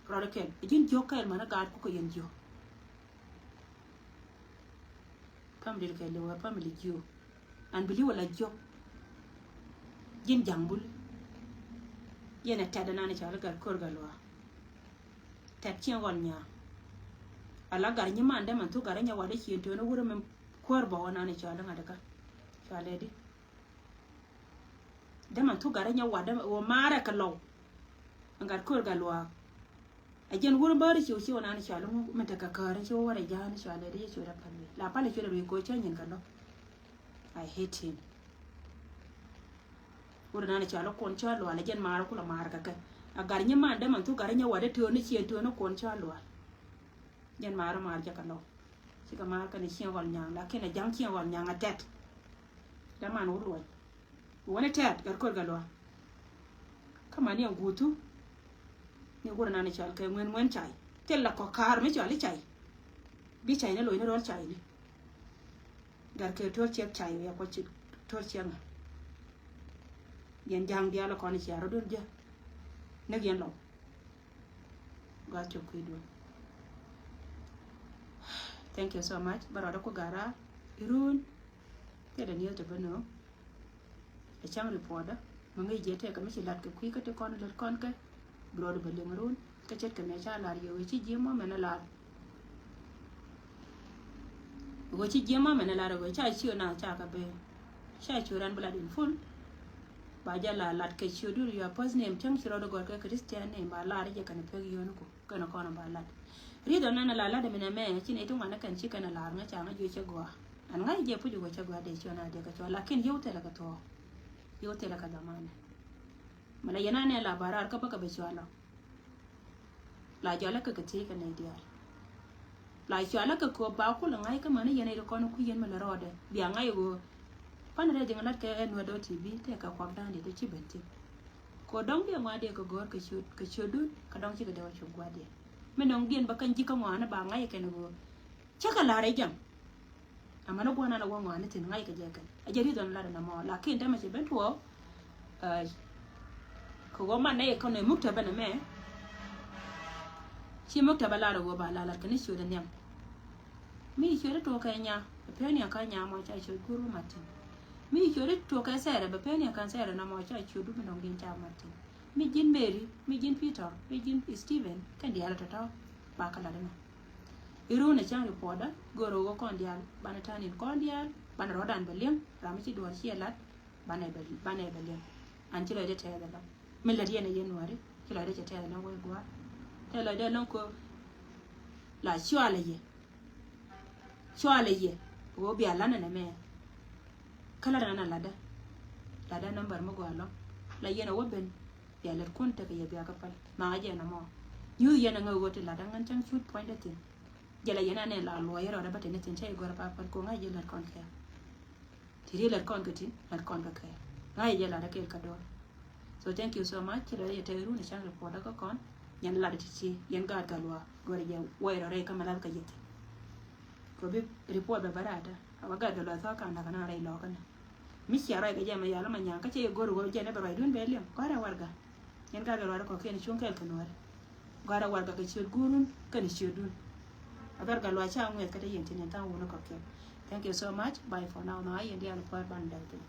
Rɔɔdɛ kɛl ɛ ji̱n jiök kɛɛl mänä gaatku kɛ yɛn jiök. Family kɛɛl i̱ wä family jiök. An bi li̱w ala jiök. Ji̱n ja̱ŋ bul. Yɛn ɛ tɛt nani cɔal i̱ gat ko̱r gat luaak. Tɛt cieŋ ɣɔl nyaa. Ala gat nyiman däman thuk gat inyɛ wat i̱ cien töni wurɛ mi kuäär bä wä nani cɔal i̱ ŋa̱t ikä. Cɔal ɛ di. Dämɛ thuk gat rɛc nyɛ wat dämɛ ɣöö maarɛ kɛ lɔw. Ɛn gat köör gat luaak. Ɛ jɛn wur bäär ciw ciw naan cɔal iŋu min tekɛ käär in ci wä wä rɛc ja̱a̱n cɔal ɛ di cɛ cuɛ rɛ pal wi̱i̱ la pal cɛ cuɛ rɛ wi̱i̱ ko̱ cä nyin kɛ lɔ. I hate him. Wur naan cɔal iŋu kuɔn cä lual ɛ jɛn maarɛ kulɛ maarɛ kɛ kɛ. Ɛ gat nyɛ man dämɛ thuk gat rɛc nyɛ wat dä tööni ciɛ tööni kuɔn cä lual. Jɛn maarä maar jɛ kɛ lɔw. Cikɛ maar kɛn cieŋ ɣɔl nyaŋ lakin ɛ ja̱ŋ cieŋ ɣɔl nyaŋ ɛ tɛt. Däman wä luɔny. Wä ni tɛt gat ko̱r gat luaak. Kä man ni ɛn guuthu. Ni wur nan cɔal kɛ ŋuɛn ŋuɛn cay. Thil la kɔ kaar mi cɔal i̱ cay. Bi cay ni lo̱c ni rɔl cay ni. Gat kɛ to̱r ciɛk cay wiɛ kɔ ci to̱r ciɛk ŋa. Yɛn ja̱ŋ diaal kɔn cia rɔ̱dun jɛ. Näk yɛn lɔw. Gat cok kui̱ duɔ̱n. Thank you so much. Bä rɔɔdä ku gat raar irun. Thilɛ nieth ti bä nööŋ. Ɛ cäŋ ripuɔtdä mi ŋäc jiɛ tɛkɛ mi ci lat kɛ kui̱ kä ti kɔn lät kɔn kɛ. Bi rɔɔdä bä liŋ irun kä ce̱tkɛ mëë ca lar yɛ ɣöö ci ji̱ mɔ mɛn ɛ lar. Ɣöö ci ji̱ mɔ mɛn ɛ lar ɣöö ca ciö na ca kɛ ben. Ca ciö ran bi lat in full. Ba jɛ la lat kɛ ciötdu, your first name, cäŋ ci rɔɔdɛ gɔ̱r kɛ Christian name, ba lar jɛ kɛn pek yio̱o̱ni ku kɛn kɔn ba lat. Ri̱th ɔ nɛn la lat ɛmɛn ɛmɛ ci nɛy ti ŋuan kɛn ci kɛn lar ŋäc ca ŋä jiö cɛ gɔaa. Ɛn ŋa̱c jɛ puc wä cɛ gɔaa dee ciö na dee kɛ cua, lakin yio̱w thilɛ kɛ thuɔ̱ɔ̱. Yio̱w thilɛ kɛ dhamana. Mɛ la yɛn anɛ la ba raar kä bä kɛ bɛ cua lɔ. La jɔlɛ kɛ kɛ thiec kɛ nɛy diaal. La cua lɛ kɛ kööp ba kulɛ ŋa̱c kä mäni yɛn ɛ ri kɔn ku yɛn mi lɛ rɔɔdɛ bia ŋa̱c ɣöö. Pan rɛ dhiŋ lat kɛ ɛ nuɛ dɔ̱ ti bi tɛ kɛ kuak da̱a̱n di dee ci ben thi̱n. Kɛ dɔ̱ŋ diɛ ŋuan diɛ kɛ go̱o̱r kɛ ciöt kɛ ciötdun kɛ dɔ̱ŋ cikɛ dee wä cuk gua̱diɛ. Mi nɔŋ diɛn bä kɛn ji̱ kä ŋuan ni ba ŋa̱c kɛn ɣöö. Cä kɛ la̱r ɛ jam. Amäni gua̱n an a wä ŋɔaani thi̱n ŋa̱c kɛ jɛ kɛn a jɛ ri̱th ɔn lat ɛn ɛmɔ lakin tɛmɛ ci ben tuɔɔk. Kɛ ɣöö man nɛ yɛ kɔn ɛ muk tɛ ben ɛmɛ. Ci muk tɛ bɛ lar ɛ ɣöö ba la lat kɛn i̱ ciöt ɛ nhiam. Mi ciöt i̱ tuɔɔk kɛ nya bɛ peni ɛ kä nya mɔ ca ciöt guur wä mat thi̱n. Mi ciöt i̱ tuɔɔk kɛ sɛɛrɛ bɛ peni ɛ kä sɛɛrɛ na mɔ ca ciöt du mi nɔŋ di̱n ca mat thi̱n. Mi ji̱n Mary, mi ji̱n Peter, mi ji̱n Stephen kɛn diaal ɛ tɔ̱tɔ̱ ba kɛ lat ɛnɔ. Irun ɛ cäŋ report dä go̱r ɣöö kɔn diaal banɛ ta̱a̱ ni̱n kɔn diaal banɛ rɔ̱dan bɛ li̱eŋ. Ram mi ci duɔ̱ɔ̱r ciɛ lat banɛ bɛ banɛ bɛ li̱eŋ. An ci lɔcdɛ tɛɛth ɛlɔ̱ŋ mi lät yɛn ɛ yɛn nuääri ci lɔcdɛ cɛ tɛɛth ɛlɔ̱ŋ wee gua̱a̱r. Tɛɛth lɔcdɛ ɛlɔ̱ŋ kö la cualɛ yɛ. Cualɛ yɛ ɣöö bia lanɛ nɛ mɛ. Kä lat ɛn an a latdä latdä number mi gɔaa ɛlɔ̱ŋ. La yɛn ɛ wä ben. Bia lät kun tekɛ yɛ bia kä päl maŋa jɛ nɔmɔ. Nyuth yɛn ɛ ŋäk ɣöö ti lat ɛ ŋän cäŋ cut puɔ̱nydä thi̱n. Jɛ la yɛn anɛ la luɔc rɔɔdɛ bä teni thi̱n cä i̱ gɔrɛ pa päl ko̱ ŋa̱c jɛ lät kɔn kɛ. Ti ri lät kɔn kɛ ti lät kɔn kɛ kɛ ŋa̱c jɛ lat akɛl kä dɔr. So thank you so much ci lɔcdɛ yɛ tɛk run ɛ cäŋ report kä kɔn. Yɛn lat ti ti yɛn gaat gat luaak gɔrɛ jɛ wɔc rɔ rɛy kä mɛ lath kä yɛ thi̱n. Kɛ bi report bɛ bä raatä a wä gat gat luaak thɔk ka̱n dakä na rɛy lɔkä na. Mi cia rɔy kɛ jɛ mɛ yal ma nyaŋ kä cɛ yɛ go̱r ɣöö jɛ ni bɛ ruacdun bɛ liɛm gɔrɛ warɛga. Yɛn gat gat luaak kɔ̱kiɛn cuŋ kɛɛl kɛ nuɔ̱ɔ̱ri. Gɔ̱a̱rä warɛga kɛ ciöt guurun kɛnɛ ciötdun. A gɔ̱a̱rä gat luaak ca ŋuɛth kä te yɛn tin yɛn tha̱a̱ŋ wun kɔ̱kiɛn. Thank you so much. Bye for now. Ma yɛn diaal kuäär ban däk piny.